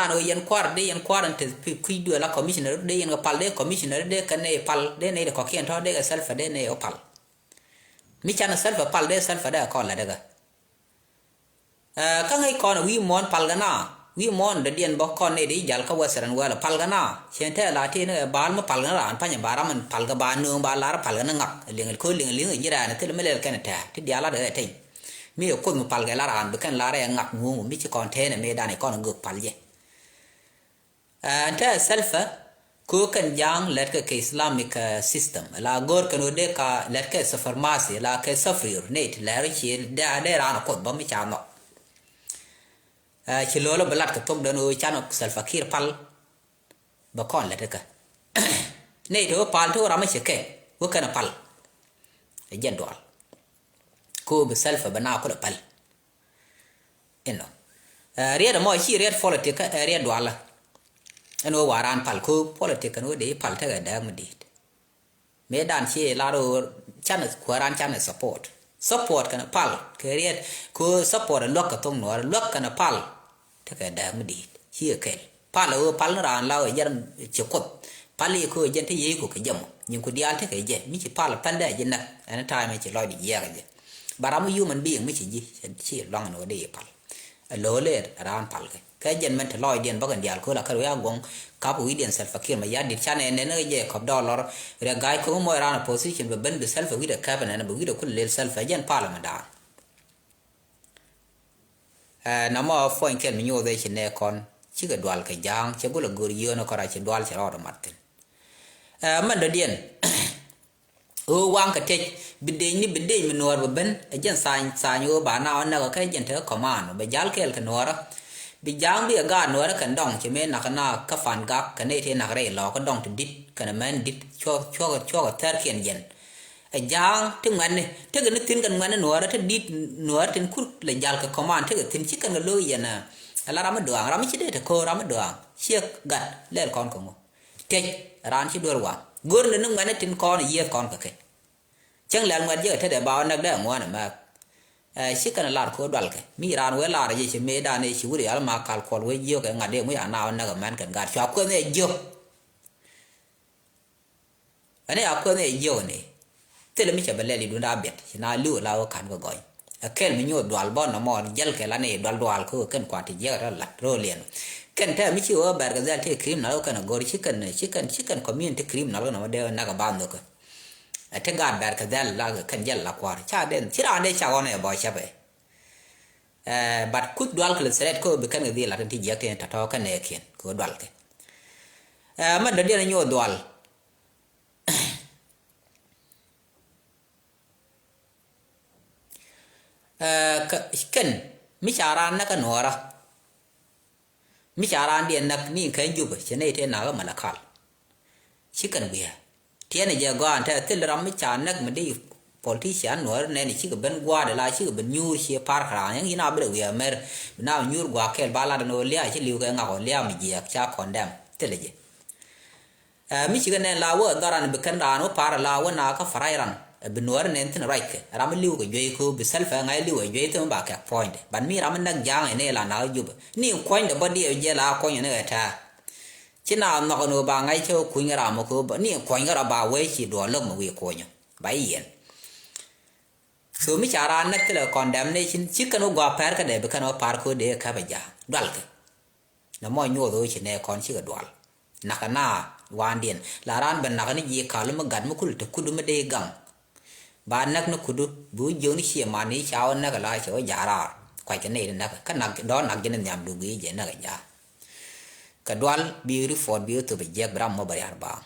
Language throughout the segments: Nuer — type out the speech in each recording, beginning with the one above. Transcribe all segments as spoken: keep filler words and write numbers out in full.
An ɣöö yɛn kua̱r dee yɛn kua̱r in te kui̱ duëë la commissioner dee yɛn kɛ pal dee commissioner dee kɛ nɛy pal dee nɛy dee kɔ̱kiɛn tɔ̱ dee kɛ Salva dee nɛy ɣä pal. Mi canɛ Salva pal dee Salva dee kɔn lɛ dee kɛ. Kä ŋäc kɔn wi̱i̱ muɔ̱ɔ̱n palkɛ na wi̱i̱ muɔ̱ɔ̱n dɔ̱diɛn bä kɔn nɛy di jal kä Western world palkɛ na. Cien tɛɛ la tëë ni ɛ bal mi palkɛ ni raan panyɛ ba ram in palkɛ ba nööŋ ba lar palkɛ ni ŋak liŋ ko liŋ liŋ ji̱ raan thil mi lɛl kɛn tɛɛ ti diaal lat ɛ teny. Mi ɛ kuoth mi palkɛ la raan bi kɛn lar ɛ ŋak ŋuuŋ mi ci kɔn tɛɛn ɛ mi dan ɛ kɔn gök pal jɛ. Ɛn tɛɛ Salva ko kɛn ja̱a̱ŋ lɛt kɛ kɛ Islamic system la go̱o̱r kɛn wä dee ka lɛt kɛ supremacy la kɛ supreme nate lɛr ci dee raan kuoth bä mi ca nhɔk. Ci lo̱l bi lat kɛ thok den wä can Salva Kiir pal. Bä kɔn lɛt kɛ nate wä pal ti wä ram mi ci kɛ wä kɛn pal. Ɛ jɛn dual ko bi Salva bä na kulɛ pal. Inɔ riɛt ɛmɔ ci riɛt politik kä ɛ riɛt dualä. Ɛn wä waran pal ko politik kɛn wä dee pal tekɛ dääk mi di̱i̱t. Mëë dan ci lar wä canɛ kuääran canɛ support support kɛn pal kɛ riɛt ko support ɛ luäk kɛ thok nuɔɔr luäk kɛn pal. Tekɛ dääk mi di̱i̱t ci kɛ kɛl pal ɛ wä pal ni raan la wä jɛn ci kuoth. Pal i̱ ko jɛn te yiey ko kɛ jɛ mɔ nyin ku diaal tekɛ jɛ mi ci pal pal dee ji̱ näk. Ɛn time ci lɔcdi jiɛɛk jɛ. Ba ram human being mi ci ji̱ ci luaŋ ni wä dee pal. Ɛ lo̱o̱ lëër raan palkɛ kɛ jɛn mɛn te lɔɔcdiɛn bäkɛn diaal kööl akäl wi̱i̱ a guɔ̱ŋ. Kap wi̱i̱diɛn Salva Kiir mɛ ya̱t dit canɛ nɛn ɛ jɛ kɔp dɔɔl lɔr. Rɛ ga̱a̱c kööm mɔc raan opposition bɛ ben bi Salva wi̱i̱dɛ käpɛ nɛn bɛ wi̱i̱dɛ kulɛ lel Salva jɛn pal mɛ daan. Ɛ namɔ puɔ̱ny kɛl mi nyoth ɛ ci nɛ kɔn cikɛ dual kɛ ja̱a̱ŋ cɛ gulɛ go̱r yio̱o̱n kɔn a ci dual cɛ rɔɔd mat thi̱n. Ɛ mɛn dɔ̱diɛn. Ɣöö waŋ kɛ tec bi dec ni bi dec mi nuɔɔr bi ben ɛ jɛn thany thany ɣöö ba na ɣän näk kä jɛn tekɛ command bɛ jal kɛɛl kɛ nuɔɔrä. Bi ja̱a̱ŋ bi ɛ gaat nuɔɔrä kɛn dɔŋ ci mëë nak na kä Pan Gak kɛ nɛy tëë nak rɛy lɔɔkä dɔŋ ti di̱t kɛn mɛn di̱t cuɔk cuɔk cuɔk thɛrkiɛn jɛn. Ɛ ja̱a̱ŋ ti ŋuɛ̈tni tekɛ ni thi̱n kɛn ŋuɛ̈tni nuɔɔrä ti di̱t nuɔɔrä tin kur lɛ jal kɛ command tekɛ thi̱n ci kɛn kɛ lo̱k yɛn. Ɛ la ram mi dɔaaŋ ram mi ci dee te ko̱o̱r ram mi dɔaaŋ ciek gat lɛl kɔn kɛ ŋu. Tiec raan ci duer waŋ. Go̱rni ni ŋuɛ̈tni tin kɔn yiëëth kɔn kɛ kɛ. Cäŋ lɛl ŋuɛ̈t jiäk ɛ tetdɛ ba wä näk dee ŋuɔ̱ɔ̱n ɛmɛ. Ɛ ci kɛn lar ko̱ dual kɛ mi raan wee lar ji̱ ci mëëdan ɛ ci wut rial ma kal kuɔl wee jiök ɛ ŋa̱t dee muc a na wä näk ɛ mɛn kɛn gaat cua kueth ni ɛ jiök. Ɛn ɛ a kueth ni ɛ jiök ni. Thilɛ mi cɛ bɛ lɛl i̱ duundɛ a biɛt ci na li̱w la wä ka̱n kɛ gɔny. Ɛ kɛl mi nyuɔth dual bɔn nɔmɔ jɛl kɛ la ni dual dual kä kɛn kuat ti jiɛk rɔ lat rɔ liɛn. Kɛn tɛ mi ci wä bɛr kɛ dhɛl ti criminal kɛn a go̱r ci kɛn ci kɛn ci kɛn community criminal kɛn a wä dee wä nak a ban dhok. Ɛ ti gaat bɛr kɛ dhɛl la kɛn jɛl la kuar ca den ci raan dee ca ɣɔn ɛ bɔ cɛpɛ. Ɛ bat kuth dual kɛ lɛ threat kä bi kɛn kɛ dhil lat in ti jiɛk ti tɔtɔ kɛn ɛ kiɛn kɛ wä dual kɛ. Ɛ mɛn dɔ̱diɛn a nyuɔth dual. Ɛ kɛ kɛn mi ca raan näk kä nuɔɔrä. Mi ca raan diɛn näk ni kɛn Jubɛ cɛ nɛy tëë nak kä Malakal. Ci kɛn wi̱i̱ tiɛn jɛ gɔaan tɛ thil ram mi ca näk mi di politician nuɔɔri nɛn cikɛ ben gua̱a̱dɛ la cikɛ ben nyuur cie par kɛ raan yɛn yin a bi rɛ wi̱i̱ a mɛr. Bi na nyuur gua̱a̱ kɛl ba lat ni wä lia̱a̱ ci li̱w kɛ ŋak wä lia̱a̱ mi jiɛɛk ca condemn thil jɛ. Ɛ mi cikɛ nɛn la wä dhɔran bi kɛn raan wä par la wä na kä pa̱rac ran. Ɛ bi nuɔɔri nɛn thi̱n ruackɛ ram mi li̱w kɛ juey köö bi self ɛ ŋa̱c li̱w ɛ juey thi̱n ba kɛk puɔ̱nydɛ ban mi ram mi näk ja̱a̱ŋ ɛ nɛy la na wä Jubɛ ni kuɔ̱nydɛ bä diɛw jɛ la kuɔ̱ny ɛ nɛy ɛ tɛ̱̈ɛ̱̈. Ci na nhɔk ni wä ba ŋa̱c cä wä kuny kä ram mɔ kɛ wä ni kuɔ̱ny kä rɔ ba wee ci duɔl lo̱k mɛ wi̱i̱ kuɔ̱nyä ba i̱ yɛn. So mi ca raan näk thilɛ condemnation ci kɛn wä gɔaa pɛr kä dee bi kɛn wä par kä dee käp ɛ ja̱a̱ŋ dual kɛ. Nɛ mɔ nyuɔth wä ci nɛ kɔn cikɛ dual. Nakä na wandiɛn la raan bɛ nakä ni ji̱ kalu mi gat mi kul te kudu mi dee gaŋ. Ba näk ni kudu bi wä jiök ni cie man ni ca wä näk la cɛ wä ja̱a̱ŋ raar kuackɛ nɛy ti näk kä nak dɔ̱ nak ji̱ ni nhiam duk i̱ jɛ näk ɛ ja̱a̱ŋ. Kɛ dual bi report bi wä thop ɛ jiɛk bi ram mɔ bɛ riar baaŋ.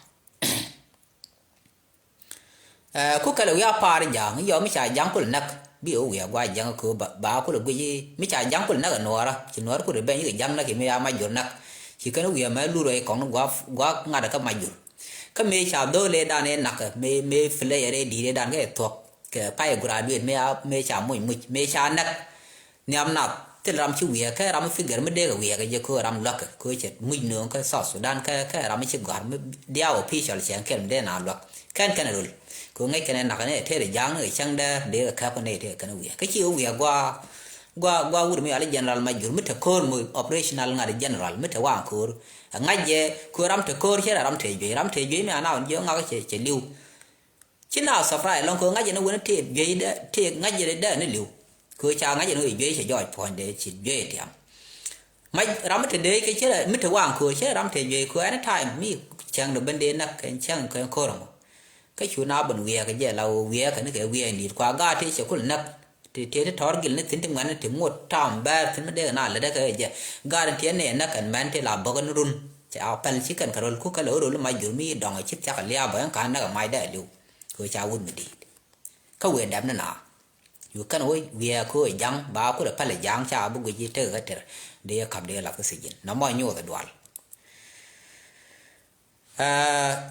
Ɛ ku kɛlɛ wi̱i̱ a pa̱a̱r ja̱a̱ŋ yɔ mi ca ja̱ŋ kul näk bi ɛ wi̱i̱ a gua̱a̱ ja̱ŋ kɛ ba kul guic mi ca ja̱ŋ kul näk ɛ nuɔɔrä ci nuɔɔrä kul ben yikɛ ja̱ŋ näk mi a mac jur näk. Ci kɛn wi̱i̱ a mɛ lur ɛ kɔŋ ni gua̱a̱ gua̱a̱ ŋa̱t kä mac jur. Kä mëë ca dho̱o̱l ëëdan ëë nakä mëë mëë play ɛ rɛy di̱i̱t ëëdan kɛ thuɔ̱k kɛ pay graduate mëë a mëë ca muc muc mëë ca näk. Nhiam nath thil ram ci wiɛɛk kɛ ram mi figure mi dee kɛ wiɛɛk kɛ jɛ köö ram luäk kɛ köö cɛ muc nööŋ kä South Sudan kɛ kɛ ram mi ci gɔ̱a̱r mi diaa official cɛ kɛl mi dee na luäk kɛn kɛn röl. Kɛ ŋäc kɛn ɛ nak ni ɛ tëër ɛ ja̱a̱ŋ ni kɛ cäŋ dɛɛr dee kɛ käp kɛ nɛy tëë kɛn wiɛɛk kä ci wiɛɛk gua̱a̱. Gua, gua wut mi al general major mi te ko̱r mi operational ŋa̱t general mi te waŋ ko̱r. Ŋa̱c jɛ ko̱r ram te ko̱r cɛ ram te juey, ram te juey mi anaw jiö ŋak cɛ, cɛ liw. Ci na safra lɔŋ ko̱r ŋa̱c jɛ ni wen te juey dɛ, te ŋa̱c jɛ dɛ ni liw. Ko̱r ca ŋa̱c jɛ ni wen juey cɛ jɔɔc puɔ̱ny dɛ ci juey tiam. Mac ram mi te dee kɛ cɛ mi te waŋ ko̱r cɛ ram te juey ko̱r anytime mi cɛŋ dɔ ben dee nak kɛ cɛŋ kɛ ko̱r mɔ. Kä cu na ben wiɛɛk kɛ jɛ la wiɛɛk kɛ ni kɛ wiɛɛk ni kua gaat te cɛ kul nak. Ti, ti, ti tɔr gil ni thi̱n ti ŋuɛn ti ŋot tam bɛɛr thi̱n mi dee na lɛ dee kɛ jɛ. Gaat ti ɛn nɛ nɛ kɛn mɛn ti la bäk ni run. Cɛ a pɛl ci kɛn kɛ rol ku kɛ lɛ rol ma jur mi dɔŋ ci thiak liaap bä ɛn ka näk a mac dee liw. Kɛ ca wut mi di̱i̱t. Kä wëë dɛp ni na. Yu kɛn wä wiɛɛk kɛ ja̱ŋ ba kulɛ pɛl ja̱ŋ ca bi guic tekɛ kɛ tɛr. Dee kap dee lath kä thi̱ji̱n na mɔ nyoth dual. Aa,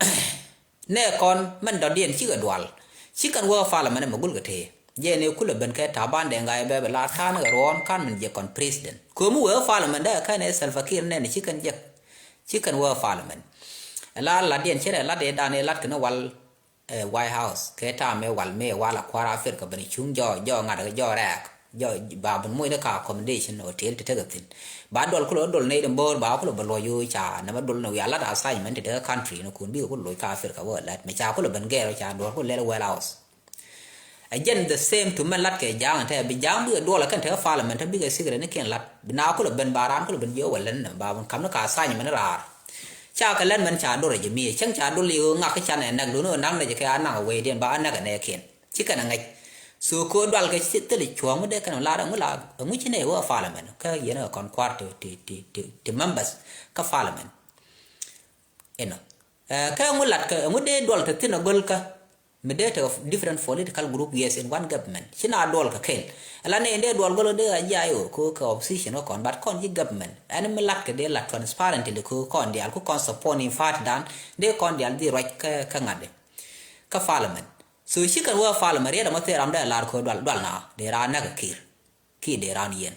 nɛ kɔn mɛn dɔ̱diɛn cikɛ dual. Cikɛn wä parliament mɛ gul kɛ tee. Jɛ ni kulɛ ben kɛ Taban Deng Gai bɛ bɛ la ta̱a̱n kɛ ruɔ̱ɔ̱n kan mɛn jɛ kɔn president. Komi wä parliament dɛ kɛn ɛ Salva Kiir nɛn cikɛn jɛ. Cikɛn wä parliament. Ɛ la latdiɛn cɛ rɛ lat ɛ dan ɛ lat kɛn wal, ɛ, White House kɛ ta̱a̱ mɛ wal mɛ wal a kua̱r Africa ben cuŋ jɔ, jɔ ŋa̱t jɔ rɛɛk. Jɔ ba ben muc ni ka accommodation hotel ti tekɛ thi̱n. Ba dual kulɛ dual nɛy ti bo̱o̱r ba kulɛ bɛ luɔc yo̱o̱ ca nɛmɛ dual ni wiaa lat assignment ti tekɛ country ni kun bikɛ kulɛ loc ka Africa wä lät mɛ ca kulɛ ben gɛɛr ca dual kulɛ lɛl White House. Ɛ jɛn the same to mɛn lat kɛ ja̱a̱ŋ tɛ bi ja̱a̱ŋ bikɛ dual kɛn tekɛ parliament tɛ bikɛ secret ni kiɛn lat bi na kulɛ ben ba raan kulɛ ben jiɛ wä lät ni ba ben kam ni ka assignment ni raar. Ca kɛ lät mɛn ca dual rɛ jɛ mi cäŋ ca dual i̱ ɣöö ŋak kä can ɛ näk duni ɣöö naŋ nɛ jɛ kɛ a naŋ ɛ wecdiɛn ba a näk ɛ nɛɛkiɛn. Ci kɛn a ŋäc. So kɛ ɣöö dual kɛ ci thil cuɔ̱ɔ̱ŋ mi dee kɛn a lar ɛŋu la ɛŋu ci nɛy wä parliament kä yɛn ɛ kɔn kua̱r ti, ti, ti, ti, ti members kä parliament. Inɔ. Ɛ, kä ɛŋu lat kɛ ɛŋu dee dual te thi̱n a göl kä mi dee te different political group, yes, in one government. Ci na dual kɛ kɛl. Ala nɛy dee dual göl dee a jiay ɣöö kɛ, kɛ opposition kä kɔn, but kɔn ji̱ government. Ɛn mi lat kɛ dee lat transparently kɛ kɔn diaal ku kɔn support in party dan dee kɔn diaal dhi ruac kä, kä ŋa̱t dee. Kä parliament. So ci kɛn wä parliament riet ɛmɔ thil ram dee lar kɛ dual, dual na dee raan näk kɛ Kiir. Kiir dee raan yɛn.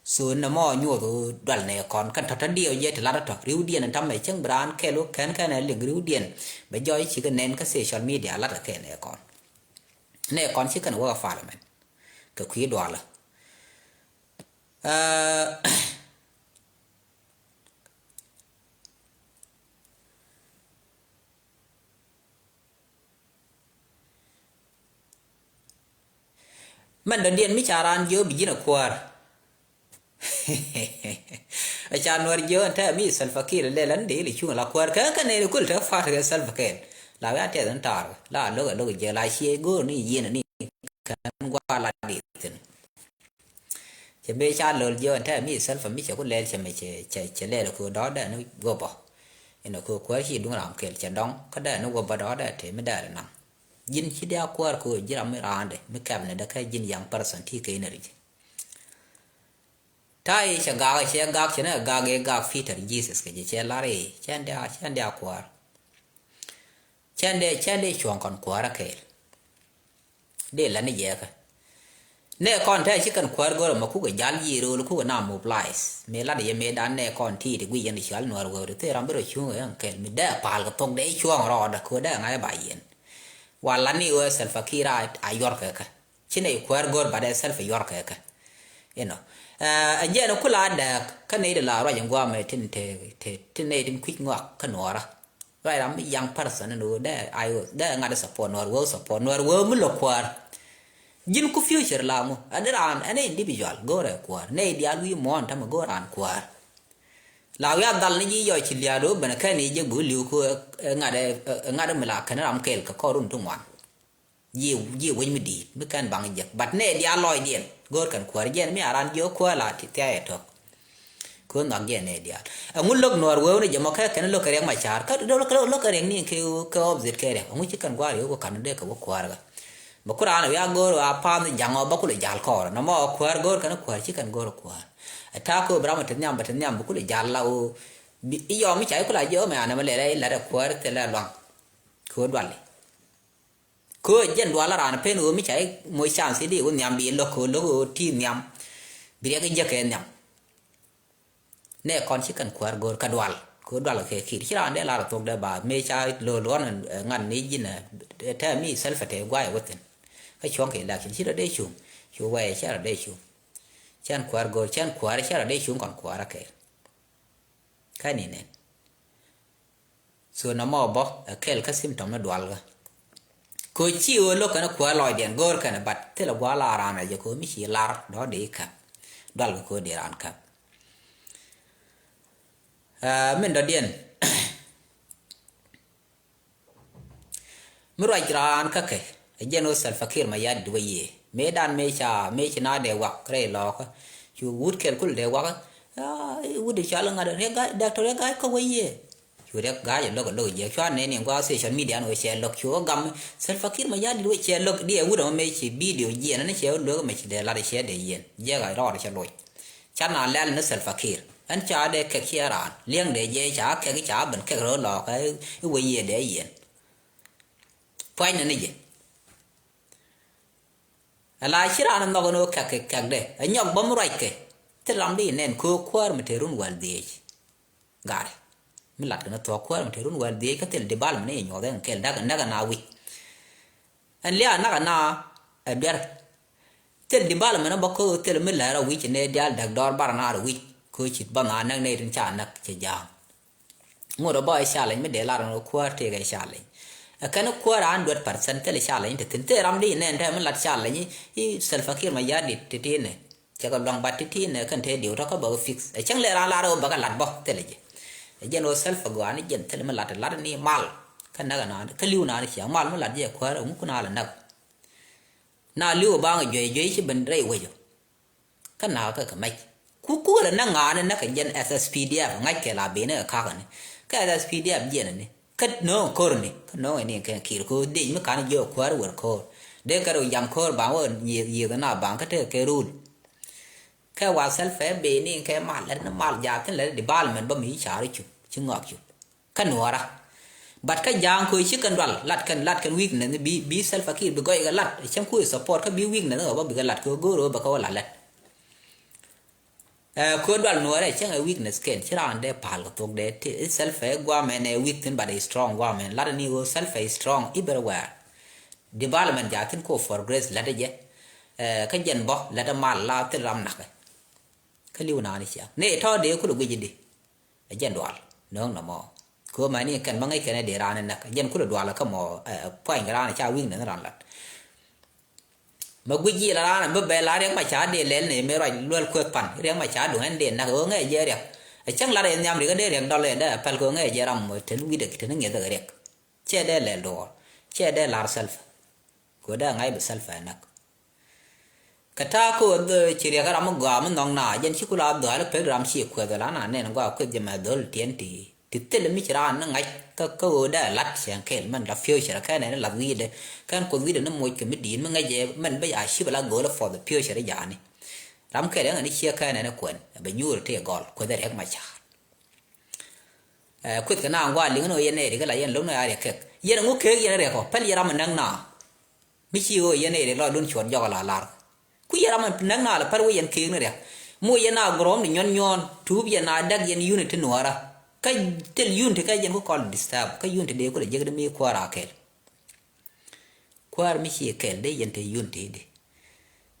So nɛ mɔ nyuɔth wä dual nɛ kɔn kɛn tɔ̱ tɔ̱ diɛw jɛ ti lat tɔ̱ riwdiɛn ɛn ta̱mɛ cäŋ bi raan kɛl wä kɛn kɛn ɛ liŋ riwdiɛn. Bɛ jɔɔc ci kɛ nɛn kä social media lat kɛ kɛn ɛ kɔn. Nɛ kɔn ci kɛn wä parliament. Kɛ kui̱ dualä. Aa, Mɛn dɔ̱diɛn mi ca raan jiö bi ji̱n a kuäär. A ca nuɔr jiö ɛn tɛ mi Salva Kiir lɛ lan dee li cuŋ la kuäär kɛ kɛ nɛy li kul tɛ fat kɛ Salva Kiir. La wia tɛth ni taar la lo̱k a lo̱k jiö la cie go̱o̱r ni yieen ni kɛn gua la di thin. Cɛ ben ca lo̱l jiö ɛn tɛ mi Salva mi cɛ ku lɛl cɛ mɛ cɛ, cɛ, cɛ lɛl ku dɔ̱ɔ̱dɛ ni guɔbä. Inɔ ku kuäär ci duŋ ram kɛl cɛ dɔŋ kä dɛ ni guɔbä dɔ̱ɔ̱dɛ te mi dɛ ri naŋ. Ji̱n ci dia kuäär ku ji̱ ram mi raandɛ mi kɛpnɛ dɛ kä ji̱n young person ti kɛ inɛ ri ji̱. Ta̱a̱ i̱ cɛ gak cɛ gak cɛ nɛ gak i̱ gak Peter Jesus kɛ jɛ cɛ lar i̱ cɛn dia, cɛn dia kuäär. Cɛn dee, cɛn dee cuɔ̱ŋ kɔn kuäärä kɛɛl. Dee la ni jɛɛkä. Nɛ kɔn tɛ ci kɛn kuäär go̱rä mɛ kukɛ jal yiëë ro̱o̱l kukɛ na mobilize. Mëë lat yɛ mëë dan nɛ kɔn ti ti guic yɛn ti cɔal nuäär wee ti thil ram bi rɔ cuŋ kɛ ɛn kɛɛl mi dee pa̱a̱l kɛ thok dee cuɔ̱ɔ̱ŋ rɔɔdä kɛ dee ŋa̱c ba yiɛn. Wa la ni wee Salva Kiir a, a yuɔr kɛ kɛ. Ci nɛy kuäär go̱r bat ɛ Salva yuɔr kɛ kɛ. Inɔ. Ɛ, ɛ jɛn kula dääk kä nɛy di la ruac in guamɛ tin te, te, tin nɛy tin kui̱c ŋɔak kä nuɔɔrä. Ruac ram mi young person in wee dee, a wee dee ŋa̱t support nuɔɔr wee support nuɔɔr wee mi lɔ kuäär. Ji̱n ku future la ŋu. Ɛ di raan ɛn individual go̱rɛ kuäär. Nɛy diaal wi̱i̱ muɔ̱ɔ̱n tämɛ go̱r raan kuäär. La wi̱i̱ a dhal ni ji̱ yɔc ci lia̱a̱ do̱o̱k ben ɛ kɛn i̱ jek bi wä li̱w ku ɛ, ɛ ŋa̱t ɛ, ɛ ŋa̱t mi la kɛn ram kɛɛl kɛ kɔr run ti ŋuan. Ji̱, ji̱ wec mi di̱i̱t mi kɛn baŋ jek. But nɛ diaal lɔcdiɛn go̱o̱r kɛn kuäär jɛn mi a raan jiök kuäär la ti thia̱a̱c ɛ tɔ̱k. Ko̱n nhɔak jɛn nɛ diaal. Ɛŋu lo̱k nuɔɔr wewni jɛ mɔ kɛ kɛn lo̱k kɛ riɛk ma ca̱a̱r. Kä lo̱k, lo̱k, lo̱k kɛ riɛk ni kɛ, kɛ opposite kɛ riɛk. Ɛŋu ci kɛn gua̱a̱r yio̱k kɛ ka̱n dee kɛ wä kuäär kä. Mɛ ku raan wi̱i̱ a go̱o̱r a pa̱a̱n ja̱ŋ ɔ bä kulɛ ja̱l kɔɔr. Nɔmɔ kuäär go̱o̱r kɛn kuäär ci kɛn go̱o̱r kuäär. Ɛ ta̱a̱ ko̱o̱p ram ɛ te nhiam bɛ te nhiam bɛ kulɛ ja̱l la ɣöö. Bi, i̱ yɔm i̱ ca i̱ kulɛ jiök mɛ anɛ mɛ lɛl ɛ i̱ la̱t ɛ kuäär thilɛ luaŋ. Kɛ ɣöö duali. Kɛ ɣöö jɛn dual raan pen ɣöö mi ca i̱ moc chance i̱ di wä nhiam bi lo̱k kɛ ɣöö lo̱k ɣöö ti nhiam. Bi riɛk i̱ jiäk kɛ nhiam. Nɛ kɔn ci kɛn kuäär go̱o̱r kä dual. Kɛ ɣöö dual kɛ ki̱i̱t ci raan dee lar thuɔ̱k dee ba mëë ca lo̱l ɣɔn, ɛ, ŋa̱n ni ji̱n, ɛ, tɛm mi Salva te guay wä thi̱n. Kä cuɔ̱ŋ kɛ election ci rɔ dee cuŋ. Cu wɛy cɛ rɔ dee cuŋ. Cɛn kuäär go̱o̱r, cɛn kuäär, cɛ rɔ dee cuŋ kɔn kuäär akɛɛl. Kä ni nɛn. So nɔmɔ bä ɛ kɛl kä symptom ni dual kä. Ko ci ɣöö lo̱k kɛn kuäär lɔcdiɛn go̱o̱r kɛn, but thilɛ gua̱a̱th la raan ɛ jɛ ko mi ci lar dɔ̱ dee käp. Dual kɛ ko dee raan käp. Ɛ, min dɔ̱diɛn. Mi ruac raan kä kɛ, ɛ jɛn ɣöö Salva Kiir Mayardit wä yiëë. Mëëdan mëë ca, mëë ci na dee wak rɛy lɔɔkä. Cu wut kɛl kul dee wak. Aa, wut dee cɔal ŋa̱t, Riɛk Ga̱a̱c, Doctor Riɛk Ga̱a̱c kä wä yiëë. Cu Riɛk Ga̱a̱c ɛ lo̱k, ɛ lo̱k jiɛk. Cua nɛn in gua̱a̱th social media ni wä cɛ lo̱k. Cu wä gam Salva Kiir Mayardit wä cɛ lo̱k. Diɛ wut ɛmɔ mëë ci video jiɛn ni cɛ wä luek mɛ ci dee lat cɛ dee yiɛn. Jiɛk a rɔɔd cɛ loc. Ca na lɛl ni Salva Kiir. Ɛn ca dee kɛk ciɛ raan. Liɛŋ dee jɛ ca kɛk ca ben kɛk rɔ lɔɔkä i̱ wä yiëë dee yiɛn. Pua̱ny ni ni jɛ. Ala ci raan nhɔk ni wä kɛk kɛk dɛ. Ɛ nyɔk bä mi ruac kɛ. Thil ram di nɛn kɛ kuäär mi te run wäl dhiec. Gari. Mi lat kɛ ni thuɔ̱k kuäär mi te run wäl dhiec kä thil development ni nyuɔth ɛn kɛl näk, näk na wi̱c. Ɛn lia̱a̱ näk na ɛ biɛr. Thil development bä kä thil mi lɛr a wi̱c ni diaal däk dɔɔr bar na rɛ wi̱c. Kä cit bä na näk ni tin ca näk cɛ ja̱a̱ŋ. Ŋot ɔ bä ɛ challenge mi dee lar ŋot kuäär tëëk ɛ challenge. Ɛ kɛn kuäär a hundred percent thil challenge te thi̱n. Thil ram di nɛn te mi lat challenge i̱ Salva Kiir Mayardit ti ti nɛ. Cɛ kɛ luaŋ bat ti ti nɛ kɛn te diw tɔ kä bä kɛ fix. Ɛ cäŋ lɛ ran lar ɛ wä bä kɛ lat bä thil jɛ. Ɛ jɛn wä Salva Gua ni jɛn thil mi lat lat ni mal. Kä näk ɛ naan kä li̱w naan ciaŋ mal mi lat jɛ kuäär ɛ ŋuk na lɛ näk. Na li̱w ɛ baŋ ɛ juey juey ci ben rɛy wecɔ. Kä nakä kɛ kɛ mɛc. Ku kuäärä näk ŋa̱a̱ni näk kɛ jɛn S S P D F ŋa̱c kɛ la beni kɛ kakäni. Kä S S P D F jiɛnɛni. Kä no̱o̱ŋ ko̱rni. Kä no̱o̱ŋ ɛni kɛ Kiir ko̱o̱r dec mi ka̱n jiök kuäär wër ko̱o̱r. Dee kɛ rɛw jam ko̱o̱r baŋ wä yiëëth na baŋ kä tekɛ kɛ rul. Kɛ wa Salva beni kɛ mal lɛt ni mal jaathin lɛt development bä mi ci ca̱r cup ci ŋɔak cup. Kä nuɔɔra. But kä ja̱a̱ŋ ko̱ ci kɛn dual lat kɛn lat kɛn weakness ni bi bi Salva Kiir bi gɔy kɛ lat cäŋ kui̱ support kä bi weakness ni kɛ bä bi kɛ lat kɛ go̱o̱r ɣöö bɛ kɛ wä lat lɛt. Ɛ ko̱ dual nuɔɔra cäŋ ɛ weakness kɛn ci raan dee pal kɛ thok dee ti Salva ɛ guam ɛn ɛ weak thin but ɛ strong guam ɛn lat ni ɣöö Salva ɛ strong everywhere. Development ja̱ thin ko for grace lat ɛ jɛ. Ɛ kä jɛn bä lat ɛ mal la thil ram nakɛ. Kä li̱w naan ciaŋ ni tɔ̱ dee kulɛ guic di. Ɛ jɛn dual no̱o̱ŋ nɔmɔ. Kɛ ɣöö mani kɛn bä ŋäc kɛn ɛ dee raan ɛ näk ɛ jɛn kulɛ dual kä mɔ. Ɛ puany kɛ raan ɛ ca wi̱i̱k nɛn raan lat. Mɛ guic jiɛl raan ɛ bä bɛl a Riɛk Macar dee lɛl ni mëë ruac luɛl kueth pan Riɛk Macar duŋ ɛn dee näk ɣöö ŋäc jɛ Riɛk. Ɛ cäŋ lat ɛ nhiam Riɛk ɛ dee Riɛk dɔl ɛ dee ɛ päl kɛ ɣöö ŋäc jɛ ram mɔ ten wi̱dɛ ten ŋiɛth ɛ Riɛk. Cɛ dee lɛl duɔɔr cɛ dee lar Salva. Kɛ ɣöö dee ŋa̱c bi Salva ɛ näk. Kɛ ta̱a̱ kä ɣöö ci Riɛk ram mi gɔaa mi nhɔk na jɛn ci ku la dhuaal pek ram ci kueth la na nɛn gɔaa kueth jɛ mɛ dhol tiɛn ti ti thil mi ci raan ni ŋa̱c kä kä ɣöö dee la̱t cɛn kɛl mɛn la future kɛn ɛn lath wi̱i̱dɛ kɛn kuoth wi̱i̱dɛ ni moc kɛ mi di̱i̱t mi ŋäc jɛ mɛn bä a cip la go̱o̱l for the future jaani. Ram kɛl ɛn ni ciɛ kɛn ɛn kuɛn bɛ nyuur ti gɔl kueth Riɛk Macar. Ɛ kueth kɛ na ŋuan liŋ ni ɣöö yɛn nɛy ri kɛ la yɛn lo̱m ni a Riɛk kɛk yɛn ŋu keek yɛn Riɛk ɔ pɛl yɛn ram mi näk na. Mi ci ɣöö yɛn nɛy ri lɔcdun cuɔt jɔk a la lar. Ku yɛn ram näk na la pär wä yɛn keek ni Riɛk. Mi wä yɛn a grom ni nyuɔn nyuɔn tuup yɛn a däk yɛn unity nuɔɔra. Kä thil unity kä yɛn ku kɔl disturb kä unity dee kulɛ jek di mi kuäär a kɛl. Kuäär mi ci kɛl dee yɛn te unity di.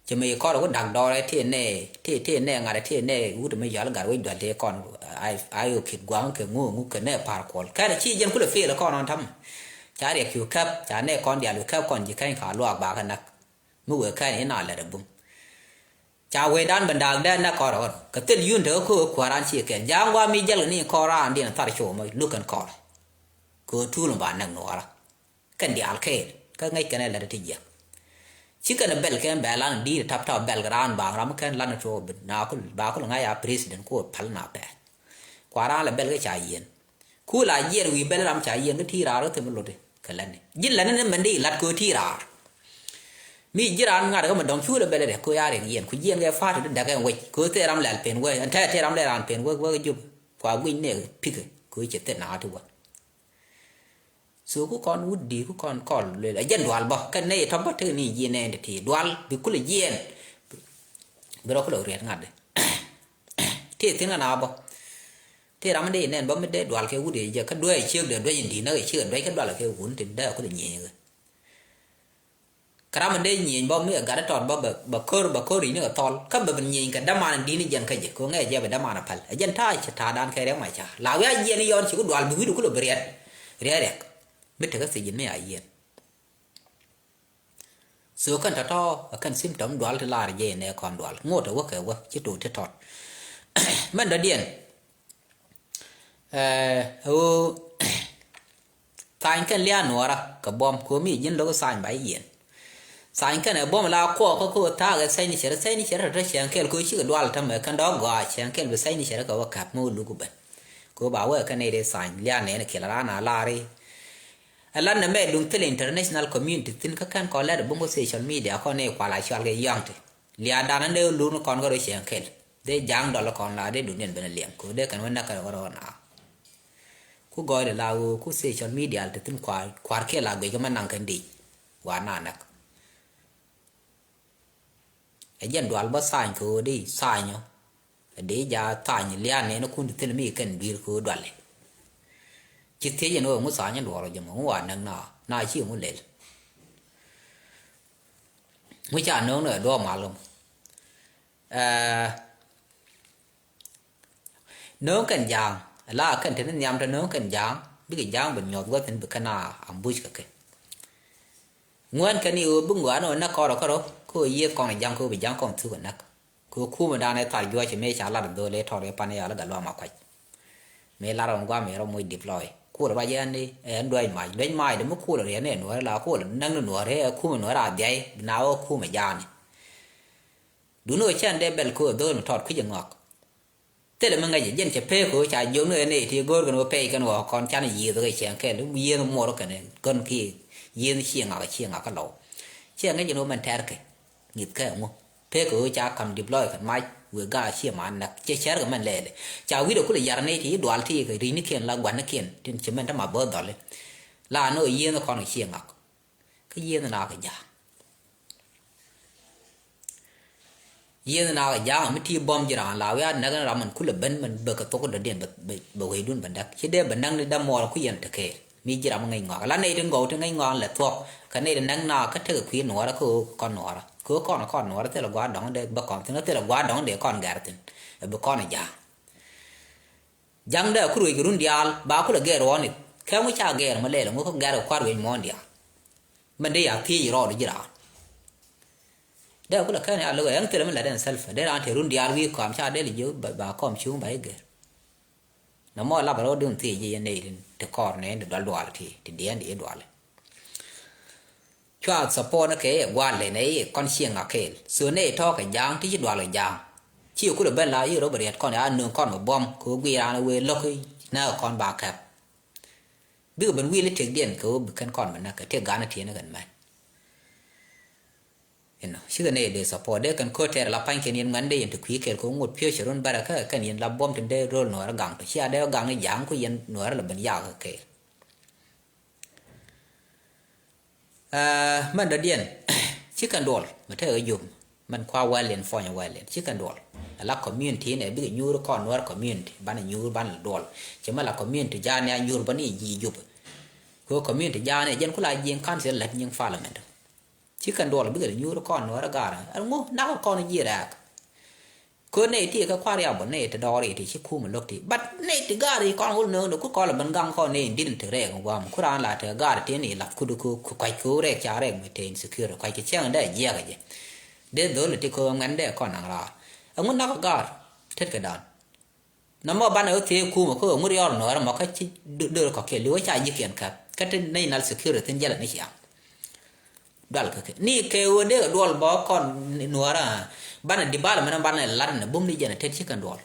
Cɛ mi kɔr ku dak dɔɔrɛ ti nɛ ti ti nɛ ŋa̱rɛ ti nɛ wut mi yɔal gar wec dual ti kɔn. Ai ai kit gua̱a̱ŋ kɛ ŋu ŋu kɛ nɛ par kuɔl kɛn ci yɛn kulɛ fail kɔn ɔn tam. Ca Riɛk cu käp ca nɛ kɔn dial cu käp kɔn ji̱ käny ka luaak ba kä näk. Mi wëë kɛn in a lɛt a bum. Ca wecdan ben daak dee näk kɔr ɣɔr kɛ thil yun te kä ko̱o̱k kua̱ran ciɛ kɛl ja̱a̱ŋ gua̱a̱ mi jäl kɛ ni kɔr raan diɛn thar cuɔ mɔ luk kɛn kɔr. Kɛ ɣöö tuul mi ba näk nuɔɔra kɛn diaal kɛɛl kä ŋäc kɛn ɛ lɛt a ti jiɛk. Ci kɛn ɛ bɛl kɛn bɛl an di̱i̱t tap tap bɛl kɛ raan baaŋ ram mi kɛn lan tuɔɔk bi na kul ba kul ŋa̱c a president kuɔ päl na pɛɛl. Kua raan lɛ bɛl kɛ ca yieen. Ku la jiɛn wi̱i̱ bɛl ram ca yiɛn kä ti raar kä thim loti kɛ lätni ji̱ lätni ni mɛn di lat kɛ ti raar. Mi ji̱ raan ŋa̱t kä mɛ dɔ̱ŋ cu lɛ bɛl rɛk kɛ ya rɛk yiɛn ku jiɛn kɛ fa̱a̱t ti däk ɛn wec kɛ thɛ ram lɛl pen wec ɛn tɛ tɛ ram lɛ raan pen wec wec jup kua guic nɛ pikɛ kɛ cɛ thɛ na̱a̱ ti wä. So ku kɔn wut di ku kɔn kɔl luel a jɛn dual bä kɛ nɛ tɔ bä tek ni jiɛn nɛ ti dual bi kulɛ jiɛn. Bi rɔ kulɛ riɛt ŋa̱t di ti thin ŋa̱ na bä. Ti ram mi dee nɛn bä mi dee dual kɛ wut i̱ jɛ kä duec ciek dee duec in di̱t näk i̱ ciek duec kä dual kɛ wun ti dee ku dee nyieny kɛ. Kä ram mi dee nyieny bä mi ɛ gat tɔt bä bɛ kör bɛ kör i̱ni kɛ thɔl kä bɛ ben nyieny kɛ däman di̱t ni jɛn kä jɛ kɛ ŋɛ jɛ bɛ däman päl. Ɛ jɛn ta̱a̱ cɛ ta̱a̱ dan kɛ Riɛk Macar la wi̱i̱ a jiɛn i̱ yɔn ci ku dual bi wi̱i̱du ku lɔ bi riɛt. Riɛk riɛk mi tekɛ thiec in mi a yiɛn. So kɛn tɔ̱tɔ̱ ɛ kɛn symptom dual ti lar jɛ inɛ kɔn dual ŋot ɛ wä kɛ wä ci tok ti tɔt. Mɛn dɔ̱diɛn. Ɛ ɣöö thany kɛn lia̱a̱ nuɔɔrä kɛ buɔ̱m ko̱mi ji̱n lo̱k thany ba i̱ yiɛn. Thany kɛn ɛ buɔ̱m la kuɔɔk kä ko̱ thaak ɛ thɛny ni cɛrɛ thɛny ni cɛrɛ tɔ̱tɔ̱ cɛŋ kɛl ko̱ cikɛ dual tämɛ kɛn dɔ̱k gɔaa cɛŋ kɛl bi thɛny ni cɛrɛ kɛ wä ka̱p mi wä luk bä. Ko̱ ba wä ɛ kɛn nɛy dee thany lia̱a̱ nɛɛni kiɛl raan a laari. Ɛ lat nɛ mɛ duŋ thil international community thi̱n kä kɛn kɔn lɛt ɛ bum kä social media kɔn nɛy kual a cual kɛ yɔ̱a̱ŋ ti. Lia̱a̱ danä dee lur ni kɔn kä rɔ cɛŋ kɛl dee ja̱a̱ŋ dɔl kɔn la dee duŋ niɛn ben liɛŋ ko̱ dee kɛn wä näk kɛ rɔ kɛ rɔ na. Ku gɔɔydɛ la ɣöö ku social media ti thi̱n kua̱r kua̱r kiɛ la guic kä ma naŋ kɛn dic. Wa na näk. Ɛ jɛn dual bä thany kɛ ɣöö di thany ɔ. Ɛ di ja thany lian nɛn kun ti thil mi kɛn dui̱r kɛ ɣöö duali. Ci thiec ɛn ɣöö ŋu thany luɔr ɔ jɛ mɔ ŋu wa näk na na ci ŋu lel. Ŋu ca nööŋ ni ɛ duɔɔk mal ɣöö. Ɛɛ. Nööŋ kɛn ja̱a̱ŋ la kɛn te ni nhiam te nööŋ kɛn ja̱a̱ŋ bikɛ ja̱a̱ŋ bi nyuɔth wä thi̱n bi kɛn a ambush kɛ kɛ. Ŋuɛn kɛn i̱ ɣöö bi ŋuan ɣöö näk kɔn rɔ kärɔ kä ɣöö yiëëth kɔn ja̱a̱ŋ kä ɣöö bi ja̱a̱ŋ kɔn thuk ɛ näk. Kɛ ɣöö kumɛ danɛ thar juɔc mëë ca lat ɛ dho̱o̱l ëë tɔt ëë pan ëë yal ɛ gat luaam a kuac. Mëë lar ɣɔn guam ëë rɔ moc deploy. Kuɔl ruac ɛn ni ɛn duec mac duec mac dee mi kuɔl riɛn ëë nuɔ̱ɔ̱rɛ la kuɔl näk ni nuɔ̱ɔ̱rɛ ɛ kumɛ nuɔ̱ɔ̱rɛ a dhiac bi na ɣöö kumɛ ja̱a̱ni. Duundɛ ɣöö cɛn dee bɛl kɛ ɣöö dho̱o̱l mi tɔt kui̱c ɛ ŋɔak. Thilɛ mi ŋäcɛ jɛn cɛ pek ɣöö ca jiök ni ɣän nɛy ti go̱o̱r kɛn ɣöö pɛy kɛn ɣɔɔ kɔn canɛ yiëëth kɛ cɛŋ kɛl yiëëth muɔr kɛn kän ki yiëëth ciɛ ŋak ciɛ ŋak kä lɔw. Ciɛ ŋäc jɛn ɣöö mɛn tɛ̈rkɛ ŋi̱thkɛ ŋu pek ɣöö ca ka̱m deploy kɛn mac wëë gaak ciɛ man näk cɛ cɛrkɛ mɛn lɛɛlɛ. Ca wi̱cdɛ kulɛ yar nɛy ti dual ti kɛ ri̱cnikiɛn la gua̱nikiɛn tin ci mɛn te ma bo̱o̱th dhɔli. La ni ɣöö yiëëth kɔn kɛ ciɛ ŋak. Kä yiëëth na kɛ ja̱a̱ŋ. Yiëëth na kɛ ja̱a̱ŋ mi ti buɔ̱m ji̱ raan la wiaa näk ni ram min kulɛ ben min bek kɛ thok dɔ̱diɛn bɛ wecdun bɛ näk ci dee bɛ näk ni dämuɔɔr ku yɛn te kɛɛl mi ji̱ ram mi ŋäc ŋɔak la nɛy ti ŋɔw ti ŋäc ŋɔak lɛ thuɔ̱k kɛ nɛy ti näk na kä tekɛ kui̱ nuɔɔrä kä ɣöö kɔn nuɔɔrä kä ɣöö kɔn kɔn nuɔɔrä thilɛ gua̱a̱r dɔ̱ŋ dee bä kɔn thi̱n kä thilɛ gua̱a̱r dɔ̱ŋ dee kɔn gɛr thi̱n. Ɛ bi kɔn ɛ ja̱a̱ŋ. Ja̱ŋdɛ ku ruec kɛ run diaal ba kulɛ gɛr ruɔ̱ɔ̱ni kɛ ŋu ca gɛr mɔ lɛl ŋu kä gɛr kɛ kua̱r ruec muɔ̱ɔ̱n diaal. Mɛn dee ya thiec rɔɔd ji̱ raan. Dee kulɛ kɛn ya lo̱k ɛn thilɛ mi lat ɛn thilpɛ dee raan te run diaal wi̱i̱ kɔam ca dee li jiök ba kɔm cuŋ ba i̱ gɛr. Nɔmɔ lapɛ rɔɔd dun thiec ji̱ yɛn nɛy ti kɔɔr nɛy ti dual dual ti ti diɛɛn di i̱ dual. Cua support ni kɛ i̱ gua̱l lɛ nɛy i̱ kɔn cieŋ a kɛɛl so nɛy tɔ̱ kɛ ja̱a̱ŋ ti ci dual kɛ ja̱a̱ŋ. Ci kulɛ ben la i̱ rɔ bɛ riɛt kɔn ya nööŋ kɔn kɛ buɔ̱m kɛ ɣöö guiir raan wëë lo̱k i̱ nääk kɔn ba kɛp. Bikɛ ben wi̱i̱ li tëkdiɛn kɛ ɣöö bi kɛn kɔn bi näk kɛ tëk ga̱a̱n tiɛɛn kɛn mɛn. Inɔ cikɛ nɛy dee support dee kɛn ko̱r tɛɛr la pa̱ny kɛn yɛn ŋuɛn dee yɛn ti kui̱ kɛɛl kɛ ɣöö ŋot piööc cɛ run bɛrɛ kä kɛn yɛn la buɔ̱m ti dee ro̱l nuäärä gaŋ tɔ cia dee gaŋ i̱ ja̱a̱ŋ ku yɛn nuäärä la ben yaak kɛ kɛɛl. Mɛn dɔ̱diɛn ci kɛn duɔl mɛ tɛk ɛ jom. Mɛn kua wɛl in puɔ̱nyɛ wɛl in ci kɛn duɔl. Ala community inɛ bikɛ nyuur kɔn nuɔr community banɛ nyuur banɛ duɔl. Ci mɛ la community ja̱a̱n ya nyuur bani ji̱ jop. Kɛ community ja̱a̱n ya jɛn kula ji̱ council lät nyiŋ parliament. Ci kɛn duɔl bikɛ nyuur kɔn nuɔr gar ɛn ŋu nak kɔn ji̱ rɛɛk. Kö nɛy ti kɛ kua̱r ya bä nɛy ti dɔɔr ti ci kum lo̱k ti but nɛy ti gar yi kɔn wul nööŋ ni ku kɔl ben gaŋ kɔn nɛy in dit in ti rɛɛk in guam ku raan la te gar ti ni lap ku du ku kuac ku rɛɛk ca rɛɛk mi te in secure kuac kɛ cɛŋ dɛ jiɛk jɛ. Dee dhol ti kö ŋɛn dɛ kɔn naŋ raar ɛŋu nak gar tet kɛ dan. Nɔmɔ banɛ wä thiee kumɛ kä ŋut yɔr nuɔɔrä mɔ kä ci döör kɔkiɛ li̱w wä ca ji̱kiɛn käp kä ti national security thi̱n jälɛ ni ciaŋ. Dual kä kɛ ni kɛ ɣöö dee kɛ duɔl bä kɔn nuɔɔrä banɛ development banɛ lat ni bum ni jɛn tet ci kɛn duɔl.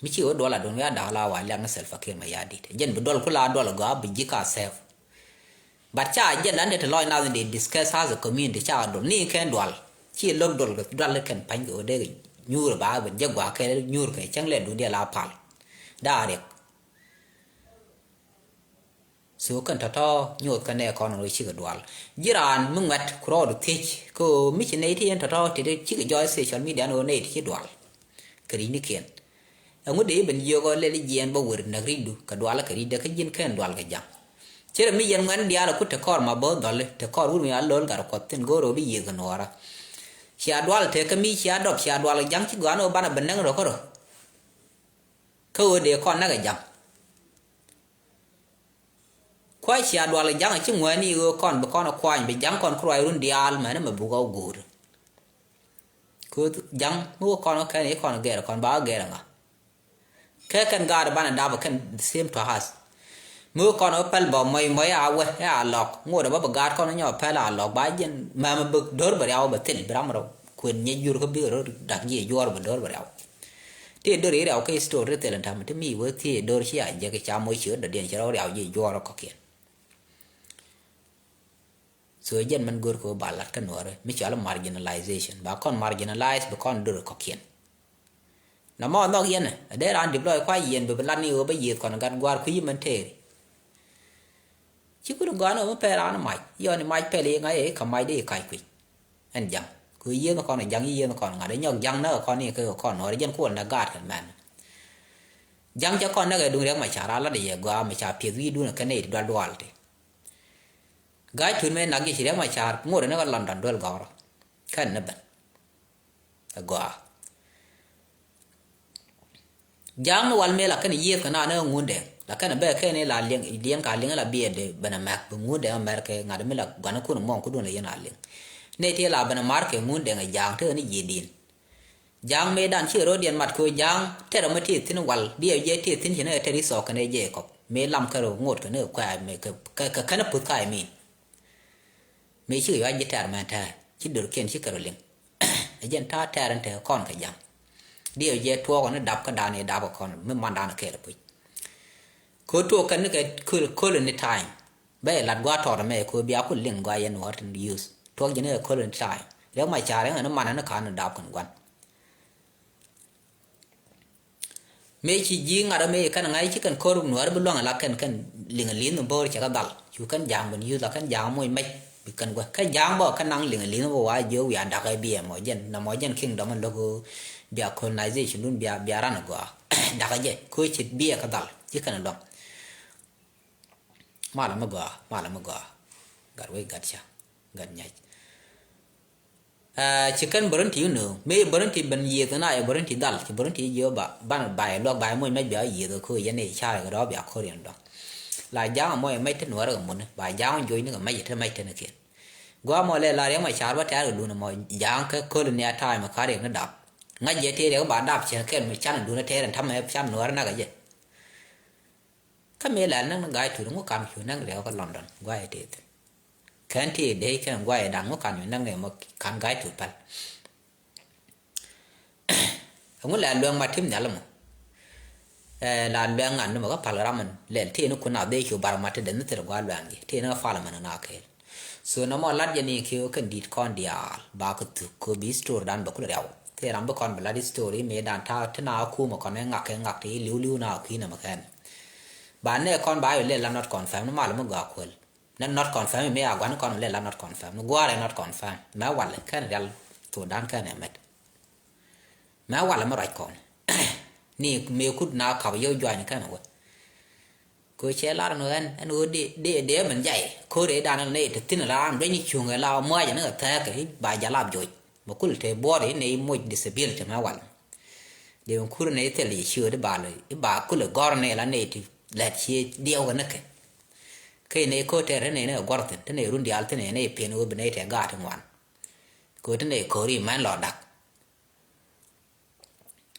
Mi ci ɣöö duɔl a duɔl mi a da̱a̱k la wa liak ni Salva Kiir Mayardit jɛn bi duɔl ku la duɔl gɔaa bi ji̱ ka sɛp. But ca jɛ lan de te lɔc nath de discuss as a community ca dol ni kɛn dual ci lok dol dual kɛn pany kɛ wä de nyuur ba ben jɛ gua kɛ nyuur kɛ cɛŋ lɛ dun de la pal. Da riɛk. So kɛn tɔtɔ nyoth kɛ nɛ kɔn ro cikɛ dual. Jiran mi ŋuɛt ku rɔɔd thiec ko mi ci nɛ ti yɛn tɔtɔ ti de cikɛ jɔy social media no nɛ ti ci dual. Kɛ ri ni kɛn. Ɛŋu dee ben jiök ɔ lɛl jiɛɛn bä wer näk ri̱cdu kɛ dual kɛ ri̱cdɛ kä ji̱n kɛn dual kɛ ja̱ŋ. Ci rɛ mi yɛn ŋuɛn diaal ku te kɔr ma bo̱o̱th dhɔli, te kɔr wut mi a lo̱l gat kuɔth thin go̱o̱r ɣöö bi yiëëk nuɔɔra. Cia dual tekä mi cia dɔp, cia dual ja̱ŋ ci gɔaa ni ɣöö banɛ bi näk rɔ kärɔ. Kä ɣöö dee kɔn näk ɛ ja̱ŋ. Kua̱c cia dual ja̱ŋ ci ŋuɛ̈ni ɣöö kɔn bi kɔn kuany bi ja̱ŋ kɔn kruac run diaal mɛn mɛ buk ɔ guur. Kuoth ja̱ŋ mi wä kɔn kɛn i̱ kɔn gɛr kɔn ba gɛr ŋa. Kɛ kɛn gaat banɛ dap kɛn the same to us. Mi wä kɔn wä pɛl bɔ mɔc mɔc a wä ɛ a lɔk ŋot ɛ bä bi gaat kɔn nyɔ pɛl a lɔk ba jiɛn mɛmɛ bi do̱r bɛ riaw bɛ thil bi ram rɔ. Kuën nyɛ jur kä bikɛ rɔ dak jiɛ juɔr bɛ do̱r bɛ riaw. Ti do̱r i̱ riaw kä story thil in ta̱mɛ ti mi wee thiee do̱r ci a jek ca moc ci wee dɔ̱diɛn ci rɔ riaw jiɛ juɔr kɔkiɛn. So jɛn mɛn go̱r kɛ wee ba lat kä nuɔri mi cɔal marginalization ba kɔn marginalize bi kɔn do̱r kɔkiɛn. Na mɔ nhɔk yɛn ɛ dee raan dip lɔc kua yiɛn bi bi lat ni wee ba yiëth kɔn gat gua̱a̱r kui̱ mɛn teeri. Ci kun gɔaa ni ɣöö mi pɛl raan mac yɔn i̱ mac pɛl i̱ ŋa̱c i̱ kä mac dee i̱ kac kui̱c. Ɛn ja̱ŋ kɛ yieen kɔn ja̱ŋ i̱ yieen kɔn ŋa̱t i̱ nyɔk ja̱ŋ näk kɔn i̱ kɛ kɔn ɣɔr jɛn kuɔl nɛ gaat kɛn mɛn. Ja̱ŋ cɛ kɔn näk ɛ duŋ riɛk ma ca̱r a lat i̱ yɛ gɔaa mi ca pieth wi̱i̱dun ɛ kɛn i̱ dual dual ti. Ga̱a̱c tun mëë nak ji̱ ci riɛk ma ca̱r ŋot ɛ ni kɛ London duel gɔ̱rä kɛn ni ben. Ɛ gɔaa. Ja̱a̱ŋ ni wal mëë la kɛn yiëëth kɛ naan ni ŋundɛ la kɛn bɛ kɛn la liɛŋ liɛŋ ka liɛŋ la biɛɛdɛ ben a mɛk bi ŋundɛ mɛr kɛ ŋa̱t mi la gua̱n kun mɔŋ kudun la yɛn a liɛŋ. Nɛ ti la ben a mar kɛ ŋundɛ ŋɛ ja̱a̱ŋ tekɛ ni ji̱ di̱n. Ja̱a̱ŋ mëë dan ci ro̱diɛn mat kɛ ja̱a̱ŋ tɛrɛ mi ti thi̱n wal diɛ jɛ ti thi̱n ci ni tɛr i̱ thɔk kɛn jɛ kɔp mëë lam kɛ rɔ ŋot kɛ ni kuɛ kɛ kɛn puth ka imin. Mëë cikɛ yuac ji̱ tɛr mɛn tɛr ci dörkiɛn cikɛ rɔ liŋ. Ɛ jɛn ta̱a̱ tɛɛr in tekɛ kɔn kɛ ja̱ŋ. Diɛw jɛ tuɔɔk ni dap kä da̱a̱n i̱ dap kɛ kɔn mi mandan kɛɛl puc. Kɛ tuɔɔk kɛn ni kɛ köl köl ni time. Bɛ lat gua̱a̱ tɔɔt ɛmɛ kɛ bia ku liŋ gua̱a̱ yɛn wä tin use tuɔɔk jɛ ni kɛ köl ni time. Riɛk ma ca̱r ɛŋɛ ni man ɛn ka̱n ni dap kɛn gua̱n. Mëë ci ji̱ ŋa̱t ɔ mëë kɛn ŋa̱c ci kɛn ko̱r nuäär bi luaŋ la kɛn kɛn liŋ li̱n bo̱o̱r cɛ kɛ dhal cu kɛn ja̱a̱ŋ ben yuth la kɛn ja̱a̱ŋ moc mɛc bi kɛn guɛ kɛn ja̱a̱ŋ bä kɛn naŋ liŋ li̱n bä wa jiök wiaa dakä biɛ mɔ jɛn na mɔ jɛn kingdom in lo̱k bia colonization dun bia bia ran gɔaa dakä jɛ ko̱ ci biɛ kɛ dhal ci kɛn luaŋ. Malɛ mi gɔaa malɛ mi gɔaa. Gat wec gat ca gat nyac. Ci kɛn bärin ti inɔ mëë bärin ti ben yiëth na yɛ bärin ti dhal ci bärin ti jiö ba ban ba yɛ luak ba yɛ moc mɛc bia yiëth ko yɛn i̱ car kɛ dɔɔ bia koriɛn dɔŋ. La ja̱a̱ŋ mɔ yɛ mɛc ti nuɔrɛ kɛ muni ba ja̱a̱ŋ joc ni kɛ mɛc ti mɛc ti ni kiɛn. Gua mɔ lɛ la riɛm a car ba tɛɛr kɛ dun mɔ ja̱a̱ŋ kɛ köl ni a ta̱a̱ mɛ ka riɛk ni dap. Ŋa̱c jɛ tëë riɛk ba dap cɛ kɛn mi can dun tɛɛr in ta̱mɛ can nuɔrɛ nak kɛ jɛ. Kä mëë lɛl näk ni ga̱a̱c tuut ŋu kam cu näk riɛw kä London gua̱a̱c tëë thi̱n. Kɛn ti dee kɛn gua̱a̱c dan ŋu kam cu näk ni mɔ kan ga̱a̱c tuut päl. Ŋu lɛl luɛŋ ma tim nhial mɔ. Ɛ la luɛŋ ŋan ni mɔ kä pal ram mɛn lɛl ti ni kun a dhee cu bar ma ti den ni thir gua̱a̱c luɛŋ ji ti ni kä pal mɛn na kɛɛl. So nɔmɔ lat jɛ ni kiɛ kɛn di̱t kɔn diaal ba kɛ thuk kɛ bi story dan bɛ kul riaw. Thil ram bi kɔn bi lat story mëë dan ta̱a̱ ti na kumɛ kɔn ɛ ŋak kɛ ŋak ti liw liw na kui̱ nɛ mɛ kɛn. Ba nɛ kɔn ba yɔ lɛ la not confirm ni mal mi gɔaa kuɛl. Nɛ not confirm mëë a gua̱n kɔn lɛ la not confirm ni gua̱a̱r ɛ not confirm mɛ wal kɛn rial thok dan kɛn ɛ mɛt. Mɛ wal mi ruac kɔn ni mëë kut na kap yɛ juany kɛn wä. Kɛ cɛ lar ni ɣän ɛn ɣöö dee dee mɛn jay ko̱r ëë dan ni ti thi̱n la ram dueny cuŋ ɛ la muac ni kɛ thɛɛk kɛ ba jalap joc mɛ kul te buɔt i̱ nɛy moc disability mɛ wal. Dee mɛn kur nɛy thil i̱ ciööt i̱ ba lɔ i̱ ba kul i̱ gɔr nɛy la nɛy ti lɛt cie diɛw kɛ ni kɛ. Kɛ nɛy ko̱r tɛɛr te nɛy ni kɛ guɔr thi̱n te nɛy run diaal thi̱n ɛ nɛy pen ɣöö bi nɛy tɛ gaat i̱ ŋuan. Kɛ ɣöö te nɛy ko̱r i̱ mɛn lɔ dak.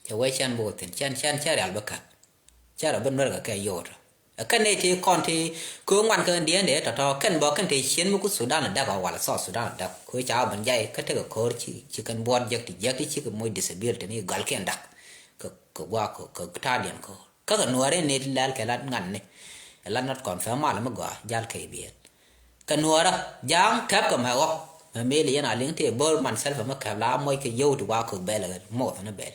Cɛ wee cɛn bok thi̱n cɛn cɛn cɛn rial bä kän. Cɛn rɔ bä nuɛr kɛ kɛ yot. Ɛ kɛn nɛy ti kɔn ti köö ŋuan kɛ diɛn dee tɔ̱tɔ̱ kɛn bɔ kɛn ti cien mi ku Sudan däk ɔ wala South Sudan däk köö ca bä ben jay kä tekɛ ko̱r ci ci kɛn buɔt jek ti jek ti ci kɛ moc disability ni gal kiɛn däk. Kɛ kɛ guak kɛ kɛ ta̱a̱ diɛn ko̱r. Kä kɛ nuɔɔri ni lɛl kɛ la ŋan ni. Ɛ la not confirm mal mi gɔaa jal kɛ biɛl. Kɛ nuɔɔrä ja̱a̱ŋ kɛp kɛ mɛ ɣɔk mɛ mel yɛn a liŋ tëë bo̱r man self mɛ kɛp la moc kɛ yio̱w ti wa kök bɛl kɛ moth ni bɛl.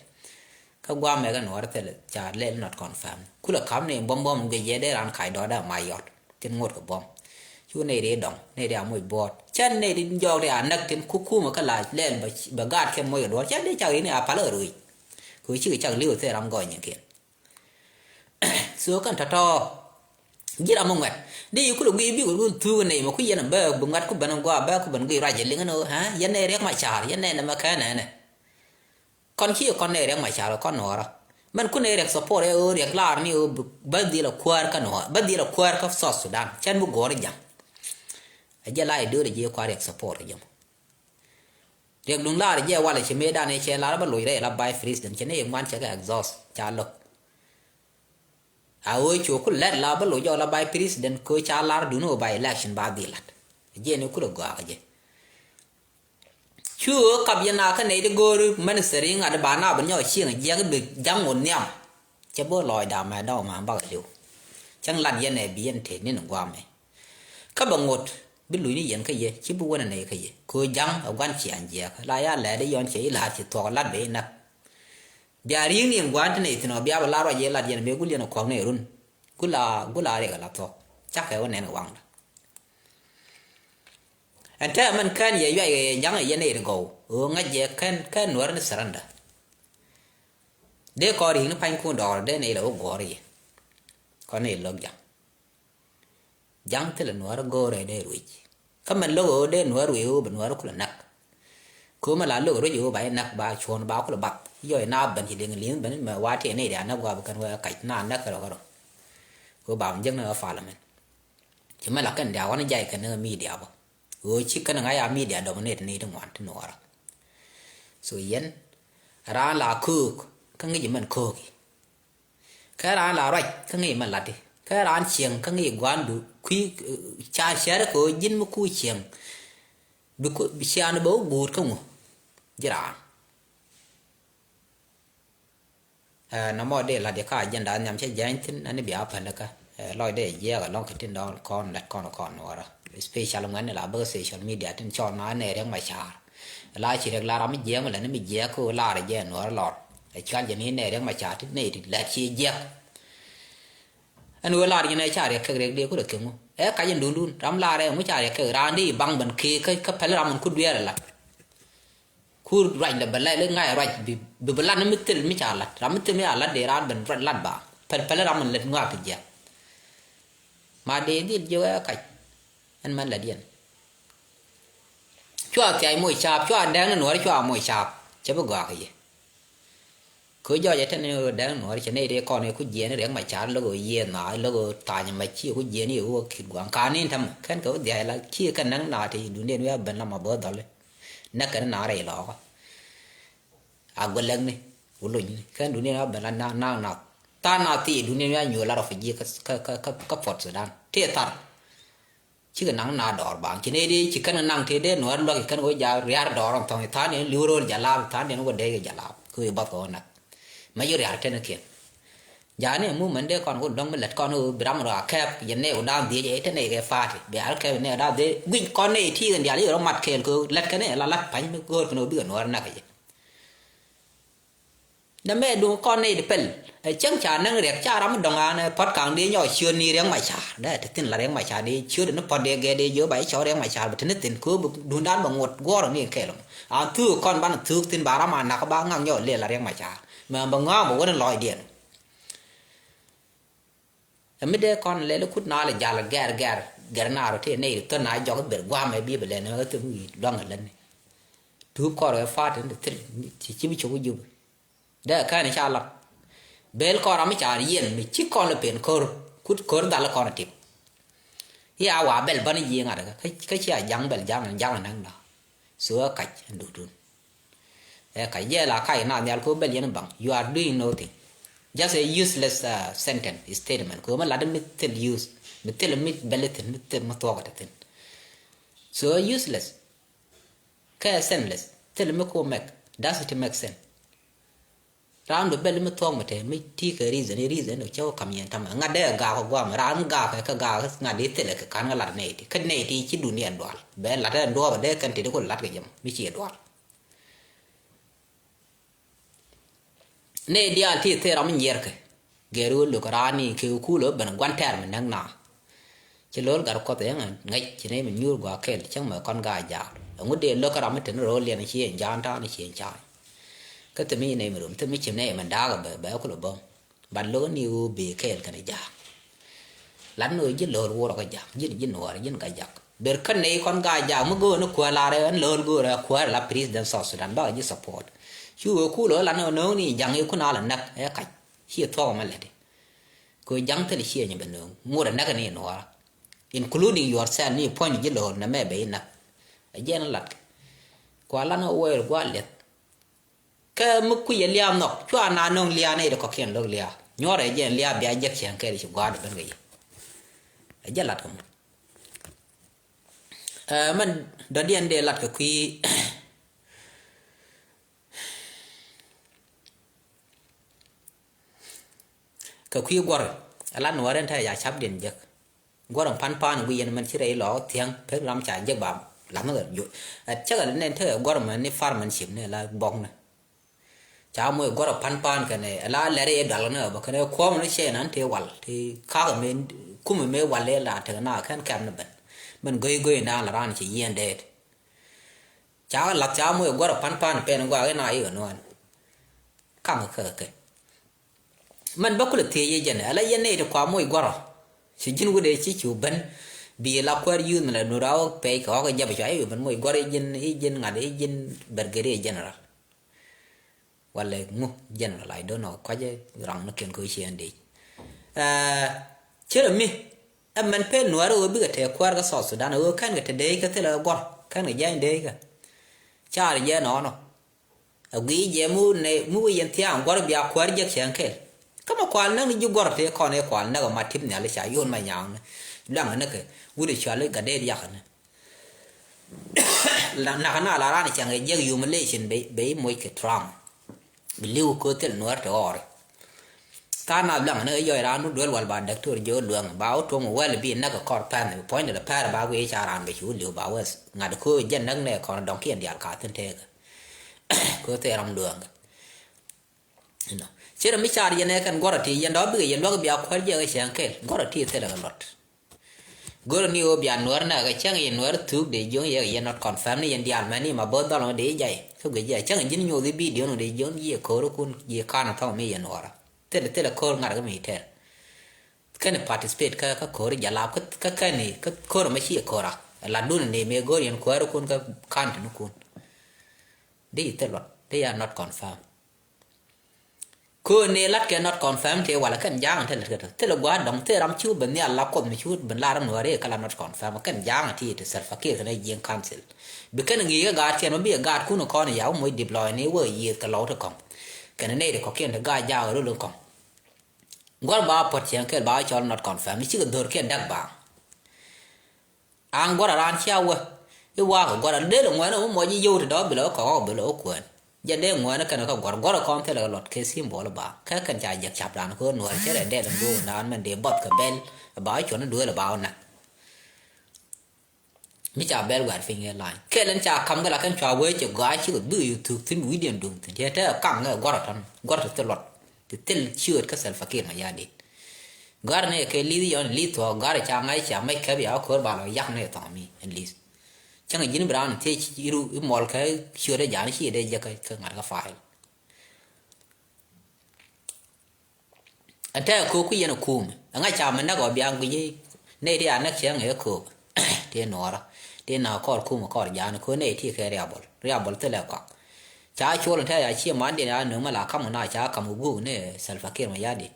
Kä guam mɛ kɛ nuɔɔrä thilɛ ca lɛl not confirm kulɛ kam ni buɔm buɔm guic yɛ dee ran kac dɔɔdɛ ma yɔt tin ŋot kɛ buɔm. Cu nɛy ri dɔŋ nɛy ri a moc buɔɔt cɛn nɛy ri jɔɔk ri a näk tin kukumɛ kä la lɛl bɛ gaat kɛn moc kɛ duɔɔr cɛn dee cak ri ni a pal kɛ ruic. Kɛ cikɛ cak li̱w thil ram gɔny kiɛn. So kɛn tɔ̱tɔ̱ Ji̱ ram mi ŋuɛt. Dee yi kulɛ guiy bik run thuuk nɛy mɛ ku yɛn a bɛ bi ŋuɛt ku ben a gɔaa bɛ ku ben guiy ruac jɛ liŋ ni ɣöö, ha? Yɛn nɛy Riɛk Macar, yɛn nɛy nɛmɛ kɛn nɛnɛ. Kɔn ci yɛ kɔn nɛy Riɛk Macar kɔn nuɔɔrä. Mɛn ku nɛy Riɛk support ɛ ɣöö Riɛk lar ni ɣöö bä dhil a kuäär kä nuɔɔrä, bä dhil a kuäär kä South Sudan. Cɛn bi guɔ̱ɔ̱r ja̱ŋ. A jɛ la ideology kua Riɛk support ɛ jɛ mɔ. Riɛk duŋ lar jɛ walɛ ci mëëdan ɛ cɛ lar bä loc rɛy la vice president cɛ ni ŋuan cɛ kɛ exhaust ca lo̱k. A ɣöö cu ku lɛt la bä loc jɔk la vice president kɛ ɣöö ca lar duni ɣöö ba election ba dhil lat. Jɛ ni kulɛ gɔaa kɛ jɛ. Cu ɣöö kap yɛn a kä nɛy ti go̱o̱ri minister i̱ ŋa̱t ba na bi nyɔk cieŋ jiɛk bi ja̱ŋ ŋot nhiam. Cɛ bi lɔɔcda mɛ dɔ̱ŋ ma bakɛ li̱w. Cäŋ lat yɛn ɛ bi yɛn te ni̱n gua̱a̱mɛ. Kä bɛ ŋot bi luny ni yɛn kä yɛ ci bi wänɛ nɛy kä yɛ kɛ ɣöö ja̱ŋ ɛ gua̱n ciaaŋ jiɛk la ya lɛɛt i̱ yɔn cɛ i̱ la̱a̱t ci thuɔk lat bɛ i̱ näk. Bia ri̱i̱ŋ ni in gua̱a̱n ti nɛy thi̱n ɔ bia bɛ la ruac yɛ lat yɛn mëë gul yɛn ɛ kuɔ̱k nɛy run. Gula gula riɛk ɛ la thuɔk cakɛ wä nɛn kɛ waŋda. Ɛn tɛmɛn kɛn yɛ yuay kɛ yɛ ja̱ŋ yɛ nɛy ti gɔw ɣöö ŋäc yɛ kɛn kɛn nuäär ni surrender. Dee kɔn ri̱i̱ŋ ni pa̱nykun dɔɔr dee nɛy lɛ wä guɔ̱ɔ̱r yɛ. Kɔn nɛy lo̱k ja̱ŋ. Ja̱ŋ thilɛ nuäär go̱o̱rɛ dee ruec. Kä mɛn lo̱k ɣöö dee nuäär ruec ɣöö bɛ nuäär kulɛ näk. Kɛ ɣöö mɛ la lo̱k ruec ɣöö ba jɛ näk ba cuɔ̱ɔ̱n ba kulɛ bath. Yɔc na ben ci liŋ li̱ŋ ben mɛ wa tëë nɛy rian näk gua bi kɛn wee kac na näk kärɔ kärɔ. Ɣöö ba mi jiäk ni ɣä parliament. Ci mɛ la kɛn diaak ɣɔn jay kɛn ni ɣä media bä. Ɣöö ci kɛn ŋa̱c a media dominate ni ti ŋuan ti nuɔɔrä. So yɛn raan la köök kä ŋi̱c mɛn kööki. Kä raan la ruac kä ŋi̱i̱c mɛ latdi. Kä raan cieŋ kä ŋi̱i̱c gua̱ndu kui̱ ca cär kɛ ɣöö ji̱n mi ku cieŋ. Bi ku bi ciaŋdu bɛ wä guut kä ŋu ji̱ raan. Ɛ, nɔmɔ dee latdi ka agenda nhiam cä jɛny thi̱n ani bia pälikä. Ɛ, lɔcdɛ jiɛɛk alɔŋ kɛ tin dɔɔn kɔn lät kɔn kɔn nuɔɔrä. Especially ŋuɛ̈tni la bä social media tin cɔɔl na nɛ Riɛk Macar. La ci Riɛk la ram mi jiɛɛk mi lät ni mi jiɛɛk kä ɣöö lar jɛ nuɔɔrä lɔr. Ɛ cual jɛ ni nɛ Riɛk Macar ti nɛ ti lät ci jiɛɛk. Ɛn ɣöö lar jɛ nɛ ca Riɛk kɛk Riɛk dee kulɛ kɛ ŋu. Ɛ kac in dundun ram lar ɛ ŋu ca Riɛk kɛk raan dee i̱ baŋ ben kee kä kä päl ram in ku dueer ɛ lat. Kur ruac lɛ bɛ lɛ ŋa̱c ruac bi bi lat ni mi thil mi ca lat ram mi thil mi ca lat dee raan ben ruac lat ba päl päl ram in lät ŋɔak kɛ jiɛk. Ma dee dhil jiök ɛ kac ɛn mɛn lät yɛn. Cua thiac moc caap cua dɛŋ ni nuɔ̱ɔ̱ri cua moc caap cɛ bi gɔaa kɛ yɛ. Kɛ jɔɔc ɛ tɛn ni ɣöö dɛŋ nuɔ̱ɔ̱ri cɛ nɛy dee kɔn ɛ ku jiɛɛn Riɛk Macar lo̱k ɣöö yiëë na lo̱k ɣöö tha̱a̱ny mac ci ku jiɛɛn i̱ ɣöö kit gua̱a̱ŋ ka̱n in tämɛ kɛn kɛ wä dhia̱a̱c la ci kɛn näŋ na ti duundɛ ni wia ben la ma bo̱o̱th dhɔli. Näk kɛn na rɛy lɔɔkä. A guɛ lɛkni wä lonyni kɛn dunia ni a ben la na na na tha̱a̱ŋ na thii dunia ni a nyuɔl la rɔ fi ji̱ kä kä kä kä Port Sudan tëë thar. Cikɛ naŋ na dɔɔr baŋ ci nɛy di ci kɛn naŋ tëë dee nuɔ̱ɔ̱r luäk ci kɛn wä ja ria̱r dɔɔr ɔn thɔŋ ci tha̱a̱ŋ ni li̱w ro̱o̱l jalaab tha̱a̱ŋ ni wä dee kɛ jalaab kɛ wä bath kɛ wä näk. Mɛ ci ria̱r tɛn kiɛn. Ja̱a̱ni ɛmu mɛn dee kɔn kun dɔ̱ŋ mi lät kɔn ɣöö bi ram rɔ a kɛɛp yɛn nɛy wä da̱a̱ŋ dhiec ɛ te nɛy kɛ pa̱a̱ti bi al kɛɛp yɛn nɛy wä da̱a̱ŋ dhiec guic kɔn nɛy ti̱i̱ kɛn diaal i̱ rɔ mat kɛɛl kɛ ɣöö lät kɛn nɛy la lat pa̱ny mi go̱o̱r kɛn ɣöö bikɛ nuɔɔr näk kɛ jɛ. Nɛ mɛ duŋ kɔn nɛy di pɛl ɛ cäŋ ca näŋ riɛk ca ram mi dɔ̱ŋ an ɛ puɔ̱t kaŋ di nyɔk ciöt ni Riɛk Macar dee te thi̱n la Riɛk Macar di ciöt ni puɔ̱t di gɛɛ di jiö ba i̱ cɔk Riɛk Macar bi te ni thi̱n kɛ ɣöö bi duundan bɛ ŋuɔ̱t guɔ̱ɔ̱r ni kɛɛl ɔmɔ an thuuk kɔn banɛ thuuk thi̱n ba ram a nak ba ŋaŋ nyɔk lëë la Riɛk Macar mɛ bɛ ŋɔ̱a̱ŋ bɛ wä ni lɔcdiɛn. Ɛ mi dee kɔn lɛl ikut na lɛ jal gɛr gɛr gɛr na rɔ tëë nɛy ri thön na jɔk i̱ ber gua̱a̱mɛ bi bɛ lɛn ɛ thön wi̱i̱ lua̱ŋ ɛ lätni. Tuup kɔr ɛ fa̱a̱t in te thil ci ci bi cop i̱ jup. Dee ɛ kɛn i̱ ca lat bel kɔn ram mi ca yiɛn mi ci kɔn lɛ pen ko̱r kut ko̱r dhal kɔn ɛ tip. I̱ a wa bɛl bän i̱ ji̱ ŋa̱t kä kä cia ja̱ŋ bɛl ja̱ŋ ja̱ŋ ɛ näŋ na. So ɛ kac in duut dun. Ɛ kac jɛ la kac na nhial ko bɛl yɛn baŋ. You are doing nothing. Just a useless uh, sentence, statement. Ko ma lat mi thil use, mi thil mi bɛl thin, mi thil mi thuɔk ta thin. So useless. Kɛ senseless. Thil mi ko make. Does it make sense? Ram do bɛl mi thuɔk mi te mi ti kɛ reason, reason do cɛ ko kam yɛn tam. Ŋa dee gak ko guam, ram gak kɛ gak ŋa dee thil kɛ kan ŋa lat nɛy ti. Kɛ nɛy ti ci dunia dual. Bɛ lat duɔl dee kɛn ti di ko lat kɛ jɛ mi ci dual. Nɛy diaal ti thil ram mi nyiɛrkɛ gɛr ɣöö lo̱k raan ni kɛ kulɛ ben gua̱n tɛɛr mi näk na. Ci lo̱l gat kuɔth ɛŋ ŋäc ci nɛy mi nyuur gua̱a̱ kɛl cäŋ mɛ kɔn gaa jaal. Ɛŋu dee lo̱k ram mi ten ro̱o̱l liɛn ci ɛn jaan ta̱a̱n ci ɛn ca̱a̱ny. Kä thil mi nɛy mi rom thil mi ci nɛy mi da̱a̱k bɛ bɛ kulɛ bäŋ. Bat lo̱k ni ɣöö bëë kɛɛl kɛnɛ ja̱a̱k. Lat ni ɣöö ji̱n lo̱l wuɔrä kä jak, ji̱n ji̱n nuɔɔrä ji̱n kä jak. Ber kä nɛy kɔn gaa jak mi go̱o̱r ni kuäär lar ɛn lo̱l go̱o̱rä kuäär la president South Sudan bakɛ ji̱ support. Cu ɣöö kulɛ ɣöö lat ni ɣöö no̱o̱ŋ ni ja̱ŋ i̱ kun a la näk ɛ kac. Ciɛ thuɔ̱k ɛmɛ lätdi. Kɛ ɣöö ja̱ŋ thilɛ ciɛ nyɛ bɛ no̱o̱ŋ ŋot ɛ näk ni nuɔɔrä, including yourself, ni puɔ̱ny ji̱ lo̱l nɛmɛ bɛ i̱ näk. Ɛ jɛn lat kɛ kua lat ni ɣöö wɛɛr gua̱a̱r liɛth. Kä mi kui̱ yɛ lia̱a̱ nhɔk cua na nöŋ lia̱a̱ nɛy ti kɔ̱kiɛn lo̱k lia̱a̱ nyuɔrɛ jɛn lia̱a̱ bia jek cieŋ kɛɛl ci gua̱a̱r di ben kɛ yɛ. Ɛ jɛ lat kɛ mɔ. Ɛ mɛn dɔ̱diɛn dee lat kɛ kui̱ kɛ kui̱ guɔ̱r. Ɛ lat nuɔ̱ɔ̱r ɛn te ya cap diɛn jek. Guɔ̱r ɛn pan pan gui̱ yɛn mɛn ci rɛy lɔ thiäŋ pek ram ca jek ba lam ni kɛ juɔc. Ɛ cäkɛ nɛn te guɔ̱r mɛn ni far mɛn cip ni la bɔk ni. Ca moc guɔ̱r ɛ pan pan kɛnɛ ɛ la lɛr i̱ dual kɛnɛ bä kɛnɛ kuɔm ni cɛ nan tëë wal tëë kakä mëë kumɛ mëë wal i̱ la tek na kɛn kɛm ni ben. Mɛn go̱y go̱y na la ran ci yiɛn dɛɛt. Ca kɛ lath ca moc guɔ̱r ɛ pan pan pɛn guak i̱ na i̱ kɛ nuan. Kaŋ kɛ kɛ mɛn bä kulɛ thiec i̱ jɛn ɛ la yɛn nɛy ti kua moc guɔ̱rɔ. Ci ji̱n wut ɛ ci cu ben bi la kuäär yuth mi la nu ra wä pɛc kɛ ɣɔk i̱ jɛp cua i̱ ben moc guɔ̱r i̱ ji̱n i̱ ji̱n ŋa̱t i̱ ji̱n brigadier general. Walɛ ŋu general, I don't know, kuacɛ raŋ ni kɛn kɛ ɣöö ciɛ ɛn dec. Ɛ cierɛ mi ɛ mɛn pen nuäärä ɣöö bikɛ tɛɛ kuäär kä South Sudan ɣöö kɛn kɛ te dec kä thilɛ kɛ guɔ̱r kɛn kɛ jiany dec kä. Car jɛ nɔɔnɔ ɛ guiy jɛ mi wä nɛ mi wä yɛn thia̱a̱ŋ guɔ̱r bia kuäär jek cɛŋ kɛl. Kä mɛ kual näk ni ji̱ guɔ̱r tëë kɔn ëë kual näk ɛ ma tip nhial i̱ ca yo̱o̱n mɛ nyaŋ ni. Luaŋ ni kɛ wut i̱ cual i̱ gat dee diakä ni. Nakä na la ran cäŋ ɛ jiäk humiliation bɛ i̱ moc kɛ trauma. Bi li̱w ko̱ thil nuäär te ɣɔɔri. Tha̱a̱ŋ na luaŋ ni ɣä yɔc raan wä duel wal ba däktor jiök luäŋ ba wä tuɔ̱ŋ wä wɛl bi näk kɛ kɔr pɛn bi puɔ̱ny dee pɛr ba guiy ca raan bɛ ci wä li̱w ba wes ŋa̱t ko̱ jɛ näk nɛ kɔn dɔ̱ŋ kiɛn diaal ka thin tekä. Ko̱ thil ram luäŋ. Inɔ cierɛ mi car yɛn ɛ kɛn guɔrɛ ti yɛn dɔ̱ bikɛ yɛn luäk bia kuäär jiɛk ɛ cɛŋ kɛl guɔrɛ ti thilɛ kɛ luɔt. Go̱r ni ɣöö bia nuäär nɛ kɛ cäŋ i̱ nuäär thuk dee jiöŋ yɛ kɛ yɛ not confirm ni yɛn diaal mɛn i̱ ma bo̱o̱th dhɔl ŋɔ dee i̱ jay kä guic jɛ cäŋ i̱ ji̱n nyoth i̱ bidiö nɔ dee jiöŋ yiëë ko̱r ikun yiëë kan thɔŋ mi yɛ nuɔɔrä. Thilɛ thilɛ ko̱r ŋa̱t kä mi tɛr. Kɛn participate kä kä ko̱r i̱ jalap kä kä kɛn i̱ kä ko̱r ɛmɛ ci i̱ ko̱r ak ɛ latdun ni mëë go̱r yɛn kuäär ikun kä kan tin ikun. Dee i̱ thil luɔt dee ya not confirm. Köön ni lat kɛ not confirm ti walɛ kɛn ja̱a̱ŋ ti lät kɛ ti thilɛ gua̱a̱r dɔ̱ŋ thilɛ ram ci wä ben nhial la kuɔth mi ci wä ben la ram nuɔ̱ɔ̱ri kɛ la not confirm kɛn ja̱a̱ŋ ti ti Salva Kiir kɛn jiɛŋ council. Bi kɛn ŋi̱i̱c kɛ gaat kiɛn ma bi kɛ gaat kun kɔn ya wä moc dip lɔɔc ni wä yiëëth kɛ lɔw ti kɔŋ. Kɛn nɛy ti kɔ̱kiɛn ti gaat jaak rol in kɔŋ. Gua̱r ba puɔ̱t cieŋ kɛl ba wä cɔl not confirm ci kɛ dho̱r kiɛn dak ba. An guɔrä raan cia wä i̱ wa̱a̱ kɛ guɔrä dee lɛ ŋuɛ̈nä mi muɔc i̱ yio̱w ti dɔ̱ bi lɛ wä kɔk ɔk bi lɛ wä kuɛɛn. Jɛ dee ŋuɛ̈nä kɛnɛ kä guɔrä guɔrä kɔn thilɛ kɛ luɔt kɛ symbol ba kɛ kɛn ca jek cap raan kɛ ɣöö nuɔ̱ɔ̱r cɛ rɛ dee lɛ go̱o̱k naan mɛn dee buɔth kɛ bɛl ba wä cuɔ̱n i̱ duëël ba wä näk. Mi ca bɛl wɛ̈t piny kɛ lany kɛl ɛn ca ka̱m kɛ la kɛn cua wee cɛ gɔaa cikɛ dhuk i̱ thuk thi̱n wi̱cdiɛn duŋ thi̱n tiɛ te kaŋ kɛ guɔrä tɔ̱n guɔrä ti thil luɔt ti thil ciööt kä Salva Kiir Mayardit. Gɔ̱a̱r ni kɛ li̱th yɔn li̱th thuɔ̱k gɔ̱a̱r ca ŋa̱c ca mec käp ya ko̱r ba lɔ yak ni thɔ̱ŋ mi ɛn li̱th. Cäŋ ji̱n bi raan thiec iru imɔl kɛ ciöt ɛ ja̱a̱n ci dee jek kä ŋa̱t kä file. Ɛn tɛk ko̱o̱k ku yɛn ɛ kuum ɛ ŋa̱c ca mi näk ɔ biaŋ gui̱c i̱ nɛy ti a näk cäŋ ɛ ko̱o̱k. Ti nuɔɔrä ti na kɔr kuum kɔr ja̱a̱n ko̱o̱k nɛy ti kɛ riabɔl riabɔl thilɛ kɔak. Ca cuɔl ɛn tɛk ya cie mandiɛn ya nöŋ mi la ka̱m ɔ na ca ka̱m ɔ guuk ni Salva Kiir Mayardit.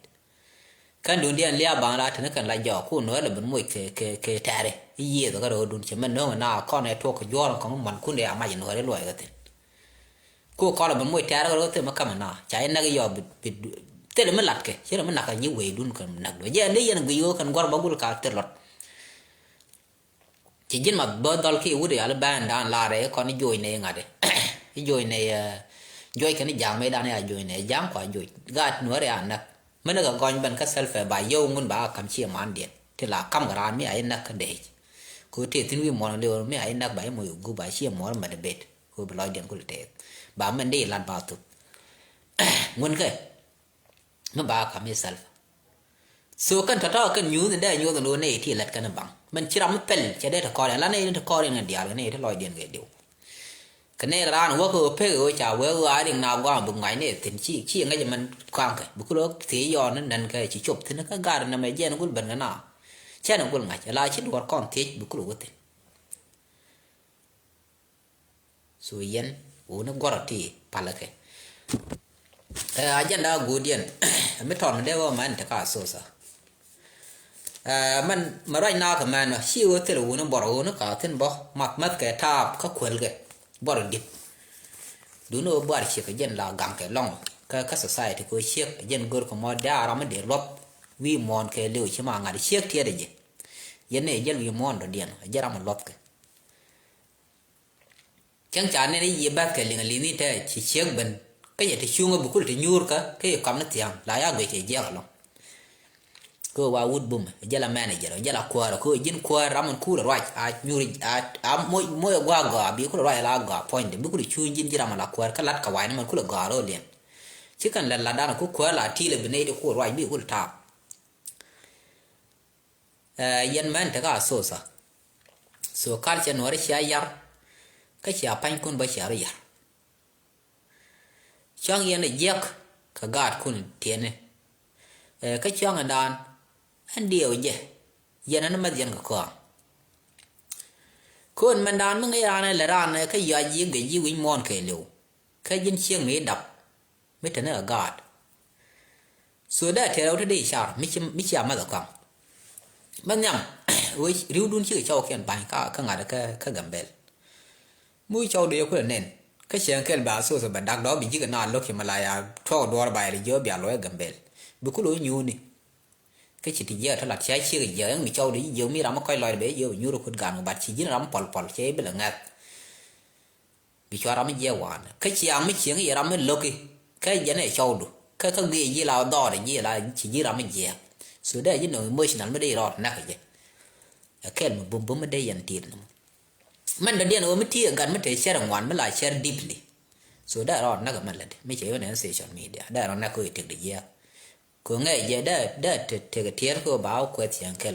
Kɛn duundiɛn lia̱a̱ baŋ la teni kɛn la jɔɔk ku nuɛɛr lɛ ben moc kɛ kɛ kɛ tɛɛri i̱ yiëëth kä ro̱o̱dun cɛ mɛn no̱o̱ŋ ina kɔn ɛ tuɔɔk kɛ juɔ̱ɔ̱r kɔŋ man kun dee a mac nuɛɛri luɔc kä thin. Ku kɔn lɛ ben moc tɛɛri kä ro̱o̱ thim kä mɛ na ca inɛk i̱ yɔɔk bi bi thilɛ mi latkɛ ci rɛ mi nak kɛ nyi wecdun kɛ näk duɔ̱c jɛ ni yɛn guic ɣöö kɛn guɔ̱r bä gul ka thil luɔt. Ci ji̱n ma bä dhɔl ki wut yal bɛn dan lar ɛ kɔn i̱ joc nɛ iŋa̱t ɛ i̱ joc nɛ ɛ joc kɛn i̱ ja̱a̱ŋ mëë dan ya joc nɛ ɛ ja̱a̱ŋ kua joc gaat nuɔ̱ɔ̱r ya näk. Mɛn i̱ kɛ gɔny bɛn kä Salva ba yio̱w ŋun ba kam cie mandiɛn ti la kam kɛ raan mi a i̱ näk kä dec. Kɛ ɣöö tëë thi̱n wi̱i̱ muɔ̱ɔ̱n li̱w mi a i̱ näk ba i̱ moc gup ba cie muɔ̱ɔ̱r mɛt i̱ bet kɛ ɣöö bi lɔcdiɛn kulɛ tëëk ba mɛn dee i̱ lat ba thop. Ŋun kɛ mi ba kam i̱ Salva. So kɛn tɔ̱tɔ̱ kɛn nyuuth in dee nyuuth in lo̱o̱ nɛy ti lät kɛn baŋ mɛn ci ram mi pɛl cɛ dee ti kɔr in la nɛy ti kɔr in kɛn diaal kɛ nɛy ti lɔcdiɛn kɛ diw. Kɛ nɛy raan wäk kɛ ɣöö pek ɣöö ca wee ɣöö a riŋ na gua̱a̱m bi ŋuac nɛy thi̱n ci ci ŋäc mɛn ka̱ŋkɛ bi kulɛ thiec yɔɔn ni nɛn kɛ ci cop thi̱n kä gar nɛmɛ jiɛn gul ben kɛ na. Cɛn a gul ŋa̱c la ci duɔr kɔn thiec bi kul wä thin. So yɛn wuni guɔrɔ ti palä kɛ. Ɛ, agenda guudiɛn mi tɔn mi dee wä mɛn ti ka sosa. Ɛ, mɛn mɛ ruac nakä mɛn ci wä thil wuni bɔrɔ wuni ka thin bɔ math math kɛ taap kä kuɛl kɛ bɔrɔ dit. Duni wä buar ciek kɛ jɛn la gaŋ kɛ lɔŋ kä kä society kɛ wä ciek kɛ jɛn gör kɛ mɔ dee a ram mi dee luɔth wi̱i̱ muɔ̱ɔ̱n kɛ liw ci ma ŋa̱t ciek tiɛt ɛ jɛ. Yɛn ni jɛl wi̱i̱ muɔ̱ɔ̱n dɔ̱diɛn ɛ jɛ ram mi luɔth kɛ. Cäŋ ca nɛn i̱ yiëë bäth kɛ liŋ ali̱n i̱ tɛ ci ciek ben. Kä yɛ ti cuŋä bi kul ti nyuur kä kä yɛ kɔm ni thia̱a̱ŋ la ya guic kɛ jiɛk alɔ. Kä wa wut bum jɛ la manager jɛ la kuäär kä ji̱n kuäär ram in kul ruac a nyuur a a moc moc a gua̱a̱ gɔaa bi kul ruac la gɔaa puɔ̱nydɛ bi kul cuŋ ji̱n ji̱ ram la kuäär kä lat kɛ wa̱i̱ ni mɛn kul gɔaa rɔ liɛn. Ci kɛn lɛl la dan ku kuäär la ti̱i̱l bi nɛy di kul ruac bi kul taap. Ɛ, yɛn mɛn tekä a sosa. So culture nuɔri cia yar kä cia panykun bä cia rɔ yar. Cuaŋ yɛn a jiɛk kɛ gaatkun tiɛni. Ɛ, kä cuaŋ in daan ɛn diɛw jɛ yɛn ɛn mɛth yɛn kɛ kɔaŋ. Ko̱n mɛn daan mi ŋäc raan ɛ lɛ raan ɛ kä yɔac ji̱ gɛ ji̱ wi̱c muɔ̱ɔ̱n kɛɛliw kä ji̱n cieŋ mi dap. Mi te ni a gaat. So dee tɛɛrɛ wä te dee car mi ci mi ci a math a kɔaŋ. Mɛ nhiam wee riwdun cikɛ cɔw kiɛn ba̱ny ka kä ŋa̱t kä kä Gambɛl. Mi wee cɔw dee kulɛ nɛn kä cieŋ kɛl ba a soth bɛ dak dɔ̱ bi ji̱ kɛ na lo̱k ci mɛ la ya tuɔk duɔr ba yɛl jiɛ wä bia luɔc Gambɛl. Bi kulɛ wä nyuuni. Kä ci ti jiɛ tɔ la tia ciek jiɛ ɛŋ mi cɔw dee jiɛ mi ram mi kɔc lɔc bɛ jiɛ wä nyuuri kut gan wä bat ci ji̱n ram mi pɔl pɔl cɛ i̱ bi lɛ ŋɛth. Bi cua ram mi jiɛk wanɛ kä ciaŋ mi cieŋ i̱ ram mi lo̱ki kä jɛn ɛ cɔwdu kä kä gëë ji̱ la dhɔɔr ji̱ la ci ji̱ ram mi jiɛk. So dee ji̱ nɔŋ emotional mi dee rɔɔd näk jɛ. Ɛ kɛl mi bum bum mi dee yɛn tiit nɔmɔ. Mɛn dɔ̱diɛn ɣöö mi ti ɛ gat mi te cɛr ɛ ŋuan mi la cɛr deeply. So dee rɔɔd näk ɛ mɛn lätdi mi cɛ yɔn ɛn social media dee rɔɔd näk kä ɣöö i̱ tëk di jiɛk. Kɛ ŋɛ jɛ dee dee te tek tiɛɛr kɛ ba wä kuɛth cieŋ kɛl